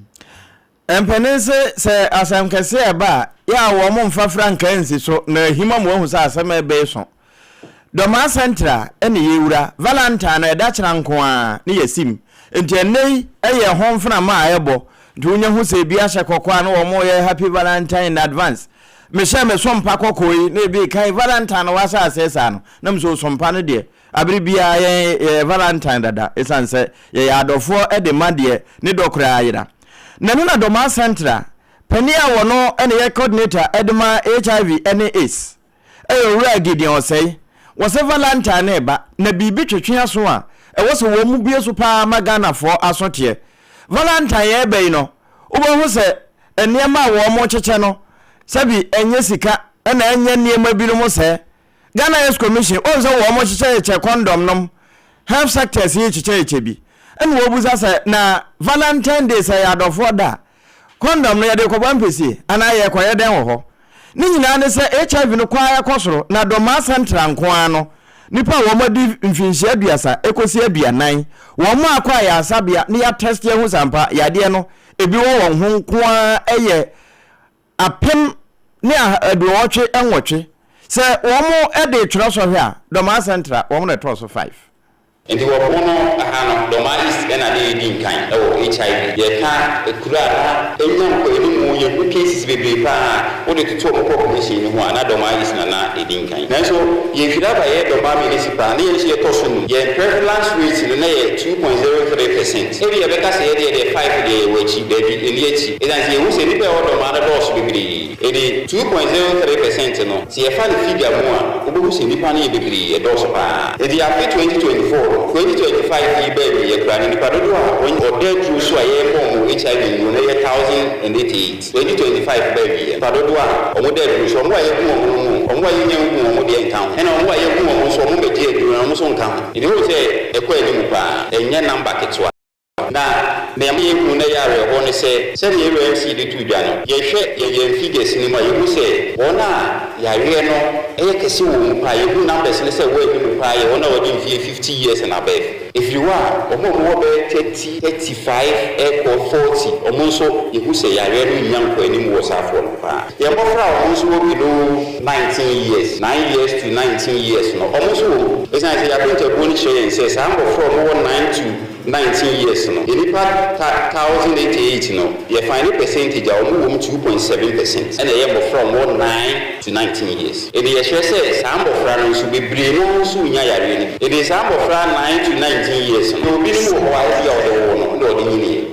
Speaker 10: Mpanin se sɛ asɛm kɛse ɛba a, yɛ a wɔn mfa frankaa nsi so na ahim ama wɔahu sɛ asɛm a ɛba yi so. Dɔmaa Central ne yɛwura, Valentine no ɛda kyena nko ara ne yɛsim. Nti ɛnnɛ yi yɛ ho mframa a ɛbɔ, nti wonya hu sɛ ebi ahyɛ kɔkɔɔ a na wɔn yɛ happy Valentine in advance. Mehyɛ me sompa kɔkɔɔ yi na ebi kan Valentine no wahyɛ aseɛ saa no, na mesɛ osompa no deɛ Abere biara yɛn yɛyɛ Valentine dada esiane sɛ yɛyɛ adɔfoɔ de ma deɛ ne dɔ koraa yera. Na ɛno na Dormaa Centre panin a wɔno na ɛyɛ coordinator de ma HIV ne AIDS ɛyɛ Owura Gideon Osei. Wɔsɛ Valentine no reba na biribi twetwe aso a ɛwɔ sɛ wɔn mu bue so paa ma Ghanafoɔ aso teɛ. Valentine yɛreba yi no wobɛhu sɛ nneɛma a wɔn kyekyɛ no sɛbi ɛnyɛ sika ɛna ɛnyɛ nneɛma binom sɛɛ. Ghana AIDS Commission, wohu sɛ wɔn kyekyɛkyekyɛ condom nom, health sectors yi kyekyɛkyekyɛ bi, ɛna wɔbusa sɛ na Valentine Day sɛ yɛ adɔfoɔ da a, condom no yɛde rekɔbɔ ampesie anaa yɛrekɔyɛ dɛn wɔ hɔ? Ne nyinaa ne sɛ HIV no kɔ ara kɔ soro, na Dormaa Central nko ara no, nnipa a wɔn adi mfinhyia 30 kɔsi 40, wɔn a akɔ ayaresabea na yɛatɛste ahu sɛ ampa yadeɛ no ebi wɔ wɔn ho nko ara yɛ 1088. Sɛ wɔn de retwerɛ sɔhwɛ a, Dormaa Central wɔn na ɛtɔɔ so five.
Speaker 16: Nti wɔ Bono ha no, Dormaa East na na ɛredi nkan wɔ HIV. Yɛka kuro a na ɛnya nkɔanimu, yɛhu cases bebree pa ara a, wode toto wɔn population no ho a, na Dormaa East na na ɛdi nkan. Nanso yɛhwiri aba yɛ Dormaa Municipal a, na yɛn nso yɛtɔ so num. Yɛn prevalence rate no na yɛ 2.03 percent. Ebia yɛbɛka sɛ yɛdeɛ deɛ five deɛ yɛwɔ akyi. Daabi, ɛnni akyi. Ɛsiane sɛ yɛhu sɛ nnipa a ɛwɔ Dormaa no dɔɔso bebree. Enti 2.03 percent no, sɛ yɛfa no figure mu a, wobɛhu sɛ nnipa no yɛ bebree, ɛdɔɔso pa ara. Enti afe 2024 no, 2025 yi baa awieɛ koraa no, nnipa dodoɔ a wɔda aduro so a yɛrebɔ wɔn HIV nnuro no yɛ 1,088. 2025 baa awieɛ, nnipa dodoɔ a wɔda aduro so, wɔn a yɛahu wɔn no mu, wɔn a yɛnnya nhu wɔn deɛ nka ho, ɛna wɔn a yɛahu wɔn nso wɔmmɛgye aduro no, wɔn nso nka ho. Enti wohu sɛ ɛkɔ anim pa ara, ɛnyɛ number ketewa. Na nea ɛma yehu na ɛyɛ awerɛhow ne sɛ, sɛnea Aaron MC de too dwa no, yɛhwɛ yɛn yɛn figures no mu a, yehu sɛ wɔn a yareɛ no yɛ kɛse wɔ wɔn mu paa, yehu numbers no sɛ ɛwɔ anim paa yɛ wɔn a wɔadi mfeɛ 50 years and above. Ɛfiri hɔ a, wɔn a wɔwɔ bɛyɛ 30, 35 rekɔ 40, wɔn nso yehu sɛ yareɛ no nnya nkɔanim wɔ saa foɔ no ho paa. Yɛn mmɔfra a wɔn nso wɔ below 19 years, 9 years to 19 years no, wɔn nso wɔ mu. Ɛsiane sɛ yɛn akontabuo no kyerɛ yɛn sɛ saa mmɔfra a wɔwɔ 9 to 19 years no, nnipa ta 1,088 no, yɛ find percentage a wɔn wɔ mu 2.7 percent ɛna ɛyɛ mmɔfra a wɔwɔ 9 to 19 years. Enti yɛkyerɛ sɛ saa mmɔfra no nso bebree no ara nso renya yareɛ no bi. Enti saa mmɔfra 9 to 19 years no, ebinom wɔ hɔ a ebia wɔde woo no na ɔde nyiniiɛ.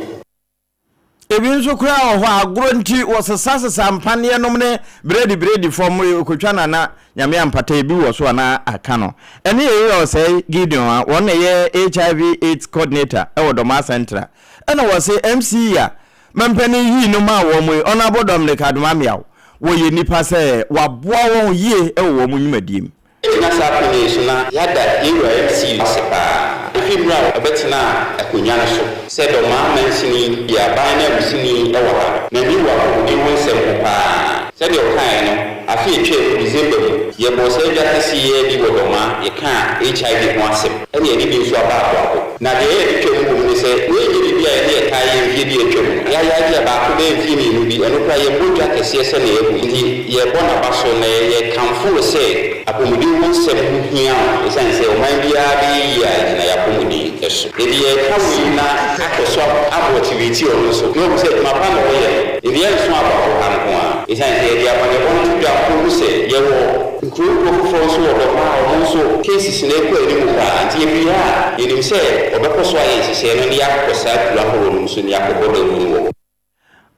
Speaker 10: Ebi nso koraa wɔ hɔ a, agorɔ nti wɔsesasesa mpaneɛ nom ne bredi bredi fam kɔtwa no ana Nyame ampata ebi wɔ so a na aka no. Ɛne Owura Osei Gideon a wɔn na ɛyɛ HIV AIDS Coordinator wɔ Dormaa Central ɛna wɔse MC a mampanin yii no maa wɔn yi Honourable Dominic Adomah-Miaw wɔyɛ nipa sɛ waboa wɔn yie wɔ wɔn nnwumadie mu.
Speaker 16: Yɛgyina saa pene yi so na yɛada yɛn Wura MC ase paa ɛfiri mmerɛ a ɔbɛtenaa akonwa no so sɛ Dɔmaa mansini yɛ aban nanmusini wɔ ha. N'ani wɔ apɔmuden ho nsɛm ho paa. Sɛdeɛ ɔkaeɛ no, afe a ɛtwaam mu December mu, yɛbɔɔ saa dwa kɛseɛ yi ara bi wɔ Dɔmaa, yɛkaa HIV ho asɛm, ɛna yɛde bi nso aba Aboabo. Na deɛ ɛyɛ twitwa mu wɔ mu ne sɛ, wei nyɛ biribi a yɛne yɛtaa yɛ mfeɛ bi a atwam no. Yɛayɛ adeɛ baako bɛyɛ mfeɛ mmienu bi, ɛno koraa yɛmmɔ dwa kɛseɛ sɛdeɛ yɛbɔ yi. Nti yɛrebɔ n'aba so na yɛkamfo no sɛ apɔmuden ho nsɛm ho hia no ɛsiane sɛ ɔman biara bɛyɛ yie a ɛgyina yɛn apɔmuden so. Enti yɛreka wei na akɔ so amotivate ɔno nso na wahu sɛ adwuma pa na ɔreyɛ no. Enti yɛnso abafo ha nko ara. Ɛsiane sɛ yɛde amanneɛbɔ no to dwa mpo hu sɛ yɛwɔ. Nkuro nkuro foforɔ nso wɔ hɔ a wɔn nso cases no rekɔ anim paa nti yɛfiri ha a yɛnim sɛ wɔbɛkɔ so ayɛ nhyehyɛeɛ no na yɛakɔ saa kuro ahoroɔ no mu nso na yɛakɔbɔ dawuro no wɔ hɔ.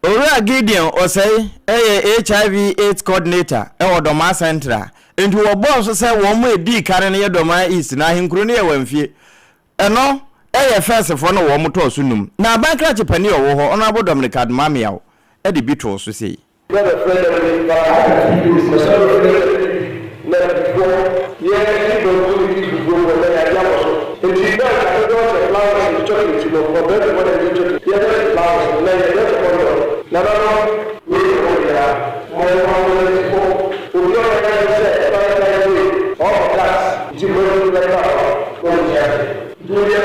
Speaker 10: Owura Gideon Osei yɛ HIV AIDS Coordinator wɔ Dormaa Central. Enti wɔbɔɔ so sɛ wɔn a ɛdii kane no yɛ Dormaa East na ahenkuro no yɛ Wamfie. Ɛno yɛ fɛɛsefoɔ no wɔn tɔɔ so num. Na aban krakye panin a ɔwɔ hɔ, Honourable Dominic Adomah-Miaw de bi too so sei.
Speaker 12: Na bɛfrɛ dɛm nyimpa no dɛ na bifoɔ yɛ ne banku ne beef fufuo mpo ɛnɛ yɛagye abɔ so nti na nka dodoɔ sɛ flowers ne chocolate no ɔbrɛ bi hɔ na ɛde chocolate yɛbɛ gye flowers no na yɛbrɛ sɛ kɔndɔm nananom wei yɛ mo dea mo mfa mo nante kɔ obi a ɔyɛ n'adwene sɛ Valentine's day ɔɔbɔ gas nti mo ani bɛka hɔ na ɔmo nte ase nti wo deɛ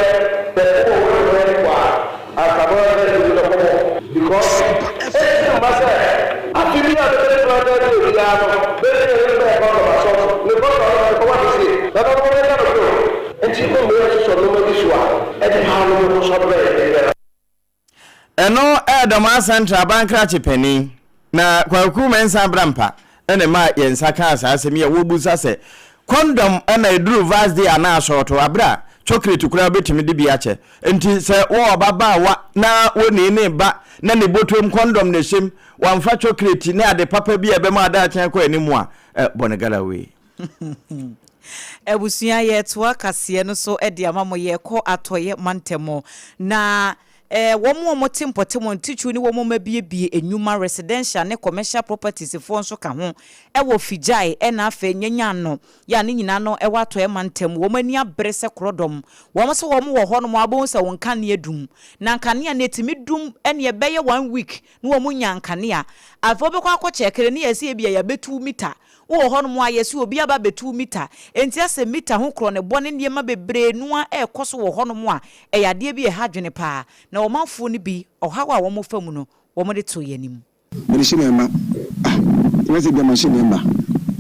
Speaker 12: sɛ wowɔ wo ne kɔ a Ansa bɔ na ɛde bɛkɔ bɔ because ɛntumi mma sɛ afe bi a bɛbɛ tena dan mu obiara no bɛsi na yɛn bɛyɛ kɔndɔm asɔɔto ne kɔndɔm no bɛkɔ wa sese na na wɔn bɛka no koro nti mo mmea sosɔ nneɛma bi so a ɛde haw no mo kɔ so abrɛ yɛn biara.
Speaker 10: Ɛno ɛyɛ Dɔmaa Central Abankrakye panin, na Kwaku Mensah Abrampa na ɛmaa yɛn nsa kaa saa asɛm yi a wɔrebisa sɛ kɔndɔm na ɛduru Vars Day anaa asɔɔto aberɛ a chocolate koraa wobɛtumi de bi akyɛ. Nti sɛ wowɔ ababaawa na wonii ne ba na ne bɔtɔm kɔndɔm na ɛhyɛm, wamfa chocolate ne ade papa bi a ɛbɛma adaakye akɔ anim a, bɔ no galaway.
Speaker 1: Abusua yɛretoa kaseɛ no so de ama mo, yɛrekɔ atɔeɛ mantam na eh, wɔn a wɔte mpɔtam ntitiriw ne wɔn a wɔabiebie nnwuma, residential ne commercial properties foɔ nso ka ho, wɔ Figyae ɛna afei Nyanyan no, yɛ a ne nyinaa no wɔ atɔeɛ mantam. Wɔn ani abere sɛ korɔdɔm. Wɔn sɛ wɔn wɔ hɔnom a wobɛhu sɛ wɔn nkanea dum. Na nkanea no ɛtumi dum ɛne ɛbɛyɛ one week na wɔn nya nkanea. Afei wobɛkɔ akɔ kyɛke no ne yɛse ebia yɛabɛtu mita. Wowɔ hɔnom a yɛse obi aba abɛtu mita. Enti asɛ mita ho korɔnebɔ ne nneɛma bebree no ara ɛrekɔ so wɔ hɔnom a, ɛyɛ adeɛ bi a ɛha adwene paa. Na ɔmanfoɔ no bi, ɔhaw a wɔfa mu no, wɔde too yɛn anim.
Speaker 17: Mede hyɛ me mma ah, nyɛ sɛ bia mahyɛ me mma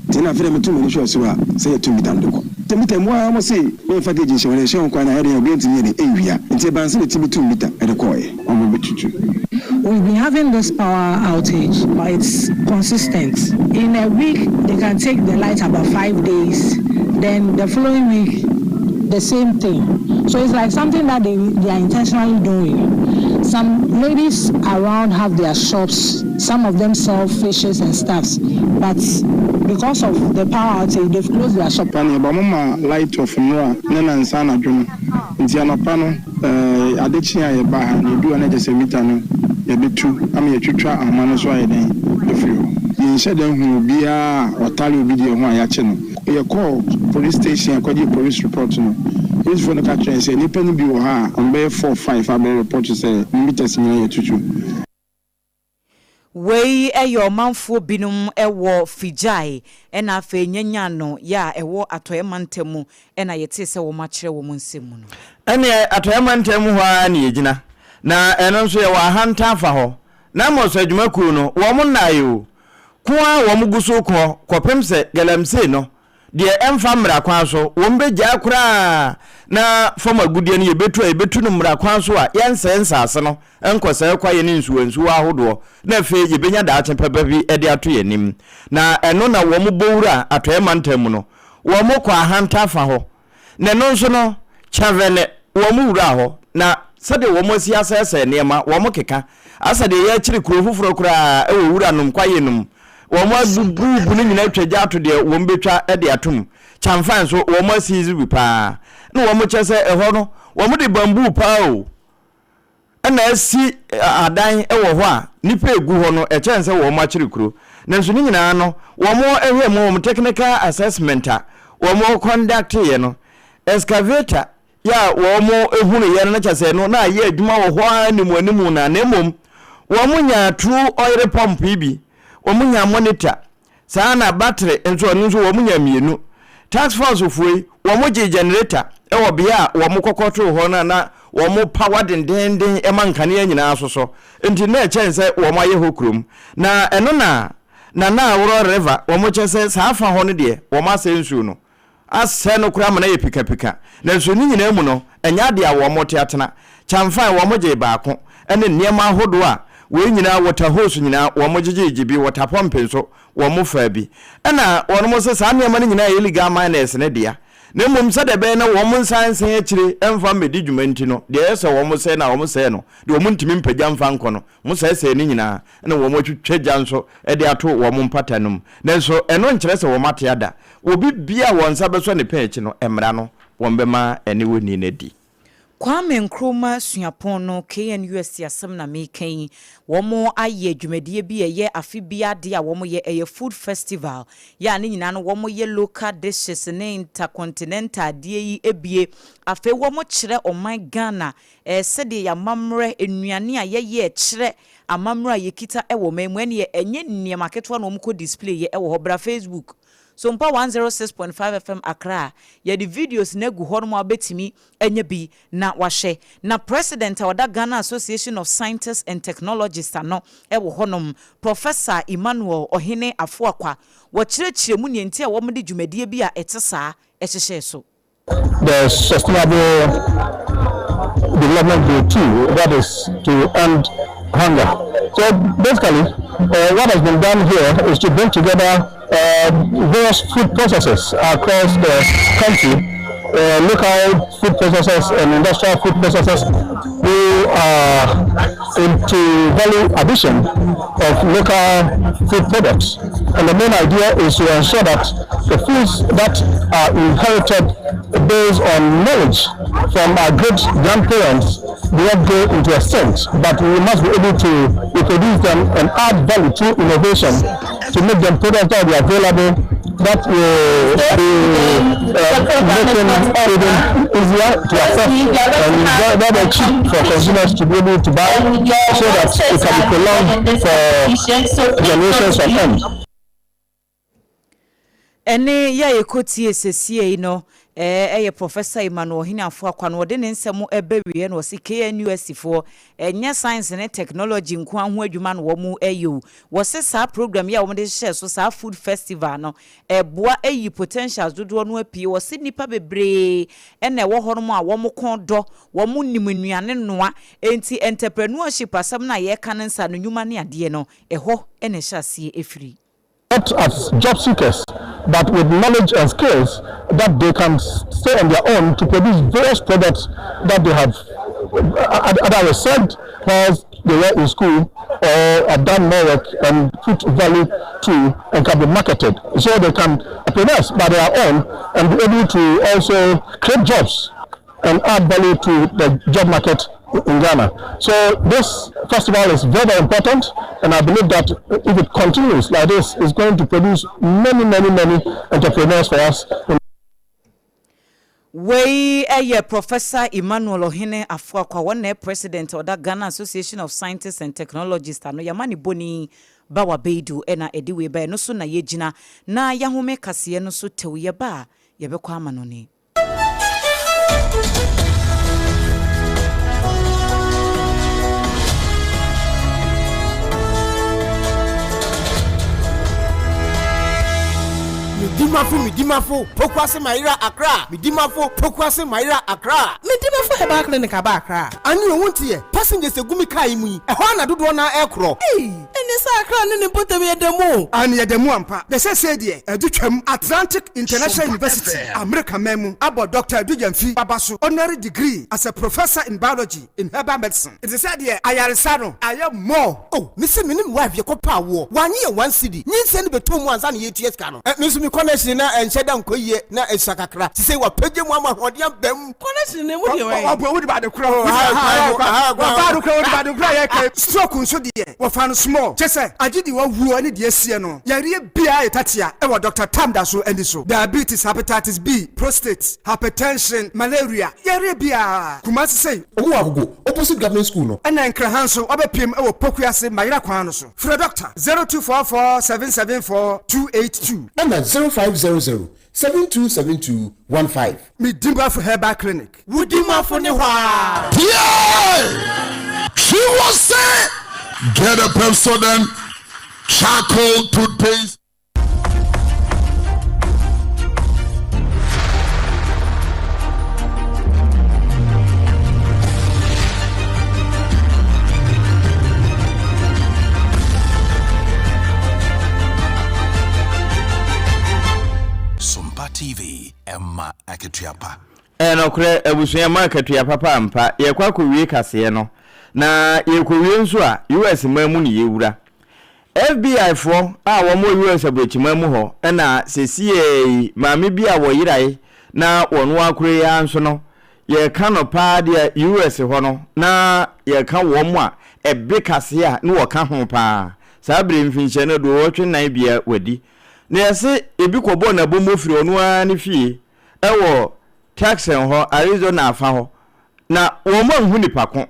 Speaker 17: Nti na afei deɛ meto m'ani hwɛ ɔsoro a, sɛ yɛto mita no de kɔ. Sɛ mita mu ara wɔse yɛmfa gauge nhyɛ hɔ na yɛhyɛ ho kwan a ɛyɛ den a obiara ntumi nyɛ den nwia. Nti ɛbaa sɛ metumi tuu mita de kɔɔeɛ. Wɔbɛtutu.
Speaker 18: We've been having this power outage but it's consistent. In a week they can take the light about 5 days then the following week the same thing. So it's like something that they are intentionally doing. Some ladies around have their shops, some of them sell fishes and stuffs but because of the power outage they've closed their shop.
Speaker 19: Paneɛ ba wɔma light off nnora ne nansa anadwo no nti anɔpa no ade kye a yɛba ha no yɛdu ha na kyerɛ sɛ meter no yɛbɛtu ama yɛatwitwa ahoma no so ayɛ dɛn afiri hɔ. Yɛnhyɛ da nhuu obiara a ɔtare obi deɛ ho a yɛakye no. Yɛkɔɔ police station kɔgyee police report no, polisifoɔ no ka kyerɛɛ yɛn sɛ nnipa no bi wɔ hɔ a wɔbɛyɛ four, five abɛ report sɛ wɔn meters nyinaa yɛatutu.
Speaker 1: Wei yɛ ɔmanfoɔ binom wɔ Fijai ɛna afei Nyanyano yɛ a ɛwɔ Atɔeɛ mantam mu ɛna yɛtee sɛ wɔn akyerɛ wɔn nsɛm mu no.
Speaker 10: Ɛneɛ Atɔeɛ mantam mu hɔ ara na yɛgyina, na ɛno nso yɛwɔ Ahantan fa hɔ. Na Amos adwumakuo no, wɔn nnaeɛ o. Ko ara wɔn gu so rekoɔ kɔpem sɛ galamsey no deɛ ɛmfa mmara kwan so, wɔn bɛgyaa koraa na fam agudeɛ no yɛbɛtu a yɛbɛtu no mmara kwan so a yɛnsɛe nsase no nkɔsɛe kwaeɛ ne nsuwansuwa ahodoɔ na afei yɛbɛnya daakye papa bi de ato yɛn anim. Na ɛno na wɔn bɔ wura Atɔeɛ mantam mu no, wɔn kɔ Ahanta fa hɔ Na ɛno nso no, kyɛvɛlɛ, wɔn wuraa hɔ, na sɛdeɛ wɔn asi asɛesɛe nneɛma, wɔn keka, asɛ deɛ yɛrekyere kuro foforɔ koraa wɔ wura nom kwaeɛ no mu, wɔn abububu no nyinaa atwa gya ato deɛ wɔn bɛtwa de ato mu, kyamfae nso wɔn asiizi bi paa, na wɔn kyɛ sɛ ɛhɔ no, wɔn de bamboo paa o, na asi adan wɔ hɔ a nnipa regu hɔ no, ɛkyɛn sɛ wɔakyere kuro. Nanso ne nyinaa no, wɔhwɛ mu wɔn technical assessment a wɔn conducteeɛ no, excavator yɛ a wɔhunuiɛ no na kyerɛ sɛ no na ayɛ adwuma wɔ hɔ ara animu animu na na mmom wɔn nyaa true oil pump yi bi, wɔn nyaa monitor Saa ara na battery nso ɔno nso wɔn nya mmienu. Task force foɔ yi wɔn gyee generator wɔ bea a wɔn kɔkɔ too hɔ no a na wɔn power dendenden ma nkanea nyinaa sosɔ nti na ɛkyɛn sɛ wɔn ayɛ hɔ kurom. Na ɛno na Nana Aworɔ River wɔn kyɛ sɛ saa fa hɔ no deɛ wɔn asɛe nsuo no. Asɛe no koraa ma no ayɛ pikapika. Nanso ne nyinaa mu no, ɛnyɛ ade a wɔte atena. Kyamfae, wɔgyee baako, ne nneɛma ahodoɔ a wei nyinaa, water hose nyinaa, wɔgyegyeegye bi, water pump nso, wɔfaa bi. Ɛna wɔnom se saa nneɛma no nyinaa yɛ illegal miners no dea. Na mmom sɛdeɛ ɛbɛyɛ na wɔn nsan nsan akyire mfa mmɛdi dwuma nti no, deɛ ɛyɛ sɛ wɔsɛe no a, wɔsɛe no, deɛ wɔntumi mpagya mfa nkɔ no, Wɔsɛesɛee ne nyinaa na wɔatwitwa gya nso de ato wɔn mpata no mu. Nanso ɛno nkyerɛ sɛ wɔate ada. Obi biara a wɔn nsa bɛsɔ ne pɛn akyi no, mmara no, wɔbɛma ɛne onii no adi.
Speaker 1: Kwame Nkrumah Suapɔn no, KNUST asɛm na meka yi, wɔayɛ dwumadie bi a ɛyɛ afe biara adeɛ a wɔyɛ, ɛyɛ food festival, yɛ a ne nyinaa no wɔyɛ local dishes ne intercontinental adeɛ yi bie. Afei wɔkyerɛ ɔman Ghana Ɛɛ sɛdeɛ yɛn amammerɛ, nnuane a yɛyɛ kyerɛ amammerɛ a yɛkita wɔ ɔman mu, ɛnneɛ ɛnyɛ nneɛma ketewa na wɔkɔ display yɛ wɔ hɔ. Bra Facebook, Sompa 106.5 FM Accra, yɛde videos no agu hɔnom a wobɛtumi anya bi na wahwɛ. Na President a ɔda Ghana Association of Scientists and Technologists ano wɔ hɔnom, Professor Emmanuel Ohene Afoakwa, wɔkyerɛkyerɛ mu nea nti a wɔde dwumadie bi a ɛte saa hyehyɛɛ so.
Speaker 20: The Sustainable Development Goal 2, that is to end hunger. So basically, uh, what has been done here is to bring together uh, various food processors across the country, uh, local food processors and industrial food processors who are into value addition of local food products. And the main idea is to ensure that the foods that are inherited based on knowledge from our great grandparents do not go into extinct, but we must be able to reproduce them and add value to innovation to make them products that will be available that will be making even easier to access and very, very cheap for consumers to be able to buy so that it can be prolonged for generations on end.
Speaker 1: Ɛnne yi a yɛkɔtiee sesiei no Ɛyɛ Professor Emmanuel Ohene Afoakwa na ɔde ne nsɛm ba wieɛ na ɔse KNUST foɔ ɛnyɛ science ne technology nko ara ho adwuma na wɔn yɛ o. Wɔse saa program yi a wɔde hyehyɛɛ so saa food festival no ɛboa yi potentials dodoɔ no apue. Wɔse nnipa bebree na ɛwɔ hɔnom a wɔn kɔn dɔ, wɔn nim nnuane noa enti entrepreneurship asɛm no a yɛreka no nsa ano nnwuma ne adeɛ no ɛhɔ na ɛhyɛ aseɛ firi.
Speaker 20: Not as job seekers, but with knowledge and skills that they can stay on their own to produce various products that they have either researched whilst they were in school or have done more work and put value to and can be marketed. So they can entrepreneurs by their own and be able to also create jobs and add value to the job market in Ghana. So this festival is very, very important, and I believe that if it continues like this, it's going to produce many, many, many entrepreneurs for us.
Speaker 1: Wei yɛ Professor Emmanuel Ohene Afuakwa, wɔn na ɛyɛ President a ɔda Ghana Association of Scientists and Technologists ano. Yɛama ne boni Bawa Beidu na ɛde wei ba. Ɛno so na yɛgyina na yɛahome kaseɛ no so tɛw. Yɛba a, yɛbɛkɔ amanɔne.
Speaker 21: Medimafo Medimafo Pokuase Mayera Accra Medimafo Pokuase Mayera Accra.
Speaker 22: Medimafo Herbal Clinic aba Accra.
Speaker 21: Ane o wonteɛ, passengers egu me car yi mu yi, ɛhɔ ara na dodoɔ no ara ɛrekorɔ.
Speaker 22: Ei! Ɛne sɛ Accra ne ne mpɔtam yɛ da mu o.
Speaker 21: Aane yɛda mu ampa. Na seesei deɛ adu twam. Atlantic International University, Amerika man mu, abɔ Dɔkta Adu Gyamfi aba so honorary degree as a Professor in Biology in Herbal Medicine. Nti sɛ deɛ ayaresa no ayɛ more. Oh, mese me ne me wife yɛkɔ paa woɔ, wannye yɛn one cedi, nyinsɛn no bɛtɔɔ mu ansa na yɛretua sika no. Eh, me nso me connection na ɛnhyɛ da nkɔ yie, na ɛsua kakra, sesei wapagya mu ama ahoɔden aba mu.
Speaker 22: Connection no emu deɛ wɛn?
Speaker 21: Ɔboa wodi baade korɔ. Wɔfa ade korɔ wodi baade korɔ yɛ kɛ. Stroke nso deɛ wɔfa no small. Kyɛ sɛ agye deɛ wawuo ne deɛ asie no. Yareɛ biara yɛ tatia ɛwɔ Doctor Tam da so ani so. Diabetes, hepatitis B, prostate, hypertension, malaria, yareɛ biara. Kumasi sei.
Speaker 23: Ɔmo wɔ Agogo, opposite government school no.
Speaker 21: Ɛna Nkraha nso wabɛpiem ɛwɔ Pokuase Mayera kwan no so. Frɛ Doctor 0244 774 282.
Speaker 23: Ɛna 0500 7272 15.
Speaker 21: Me Dimafo Herbal Clinic. Wo Dimafo ne hɔ aa.
Speaker 11: Yeah! She was say, get a Pepsodent charcoal toothpaste.
Speaker 24: Sompa TV, ɛma akatua pa.
Speaker 10: Ɛyɛ nɔkorɛ, abusua ɛma akatua papa ampa. Yɛrekɔ akɔwie kaseɛ no, na yɛrekɔwie nso a, US man mu ne yɛwura. FBI foɔ a wɔn wɔ US aburokyiman mu hɔ na sesiei yi maame bi a wɔyerae na wɔn akoro yi ara nso no, yɛreka no paa deɛ US hɔ no na yɛreka wɔn a ɛbe kaseɛ a ne wɔka ho paa. Saa berɛ yi mfinhyia no 84 biara wadi. Na yɛse ebi kɔbɔɔ n'abɔmmɔ firi ɔno ara ne fie wɔ Tucson hɔ, Arizona afa hɔ, na wɔn anhu nipa ko.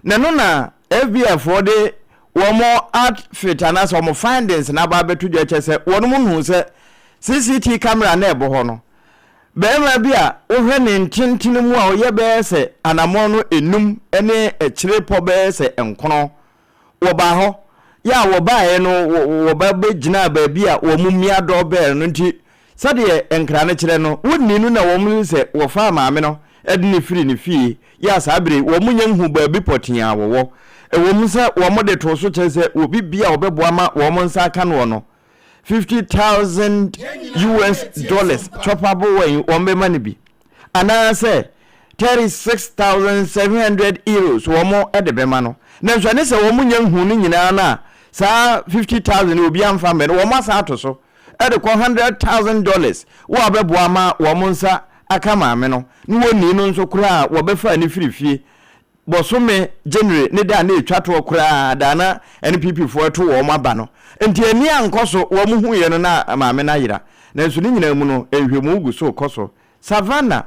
Speaker 10: Na ɛno na FBI foɔ de wɔn outfit anaasɛ wɔn findings no aba abɛto dwa kyerɛ sɛ wɔn nhuu sɛ CCT camera na ɛbɔ hɔ no, barima bi a wohwɛ ne ntentene mu a ɔyɛ bɛyɛ sɛ anammɔn no enum ne akyire pɔ bɛyɛ sɛ nkono Wɔbaa hɔ. Yɛ a wɔbaeɛ no, wɔba bɛgyinaa baabi a wɔn mmea doorbell no nti, sɛdeɛ nkra no kyerɛ no, wɔnni no na wɔn hu sɛ wɔfaa maame no de no firii ne fie. Yɛ a saa berɛ yi, wɔn nnya nhuu baabi pɔtee a wɔwɔ. Ɛwɔ mu sɛ wɔde too so kyerɛ sɛ obi biara a ɔbɛboa ma wɔn nsa aka noɔ no, 50,000 US dollars chopable wɔ wɔn bɛma no bi. anaasɛ 36,700 euros wɔn de bɛma no. Nanso ɛne sɛ wɔn nya nhuu no nyinaa no a, saa 50,000 no obi amfa mmɛ no, wɔn asan ato so de kɔ 100,000 dollars wɔ a bɛboa ma wɔn nsa aka maame no, ne wɔn no nso koraa a wɔbɛfaa no firi fie bɔsome January ne da a na ɛtwa toɔ koraa da a na NPP foɔ to wɔn aba no nti ani ankɔ so, wɔn huiɛ no na maame no ayera. Nanso ne nyinaa mu no nhwɛmu gu so rekɔ so. Savannah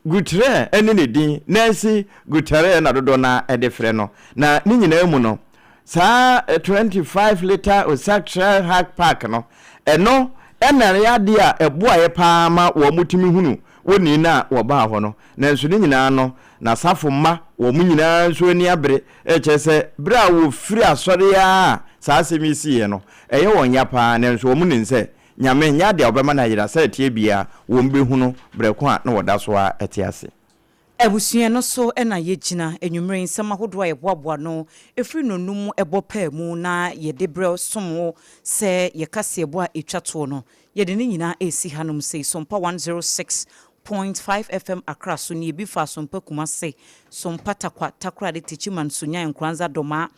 Speaker 10: Guthrie ne ne din, Nancy Guthrie na dodoɔ no ara de frɛ no. Na ne nyinaa mu no saa 25 litre Osak Trail Hike Park no, ɛno na ɛyɛ adeɛ a ɛboaeɛ pa ara ma wɔtumi hunu. Wonnii no a wɔbaa hɔ no, nanso ne nyinaa no, n'asafo mma wɔn nyinaa nso ani abere, kyerɛ sɛ, bere a wɔfiri asɔre ara a saa asɛm yi siiɛ no, ɛyɛ wɔn ya pa ara, nanso wɔn nim sɛ Nyame nyɛ adeɛ a ɔbɛma no ayera, sɛ ɛteɛ biara wɔn bɛhu no berɛ ko a na wɔda so ara te ase.
Speaker 1: Abusua no so na yɛgyina. Anwummere yi nsɛm ahodoɔ a yɛboaboa ano firi nnɔnnum bɔ paa mu na yɛde brɛ som wo sɛ yɛ kaseɛbɔ a ɛtwa toɔ no, yɛde ne nyinaa resi hanom sei, Sompa 106.5 FM Accra so nie, bi fa Sompa Kumase, Sompa Tarkwa, Takoradi, Techiman, Sunyani, Nkoranza, Domaa,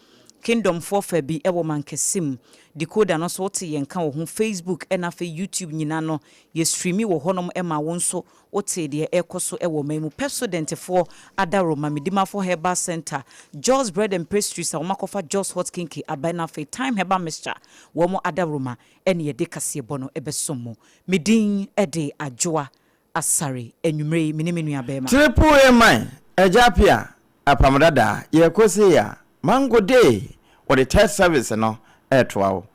Speaker 1: Kingdom foɔ fa bi wɔ Mankasim. Decoder no nso wote yɛn nka wɔ ho, Facebook ɛna afei YouTube nyinaa no yɛ streami wɔ hɔnom ma wo nso Wotee deɛ ɛrekɔ so wɔ ɔman mu? Pepsodent foɔ adaworoma, Medimafo Herbal Centre, Jos Bread and Pastries a wɔakɔfa Jos Hot Kinky aba ɛna afei Thyme Herbal Mixture wɔn adaworoma ɛne yɛde kaseɛbɔ no bɛsom mo. Me din de Adwoa Asare. Anwummerɛ yi me ne me nua barima.
Speaker 10: Triple A man, Agya Appiah, Apam Dadaa, yɛrekɔ sei a, Mango Day, wɔde third service no retoa wo.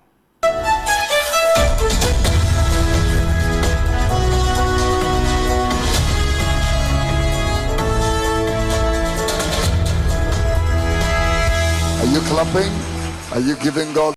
Speaker 3: Are you clapping? Are you giving God?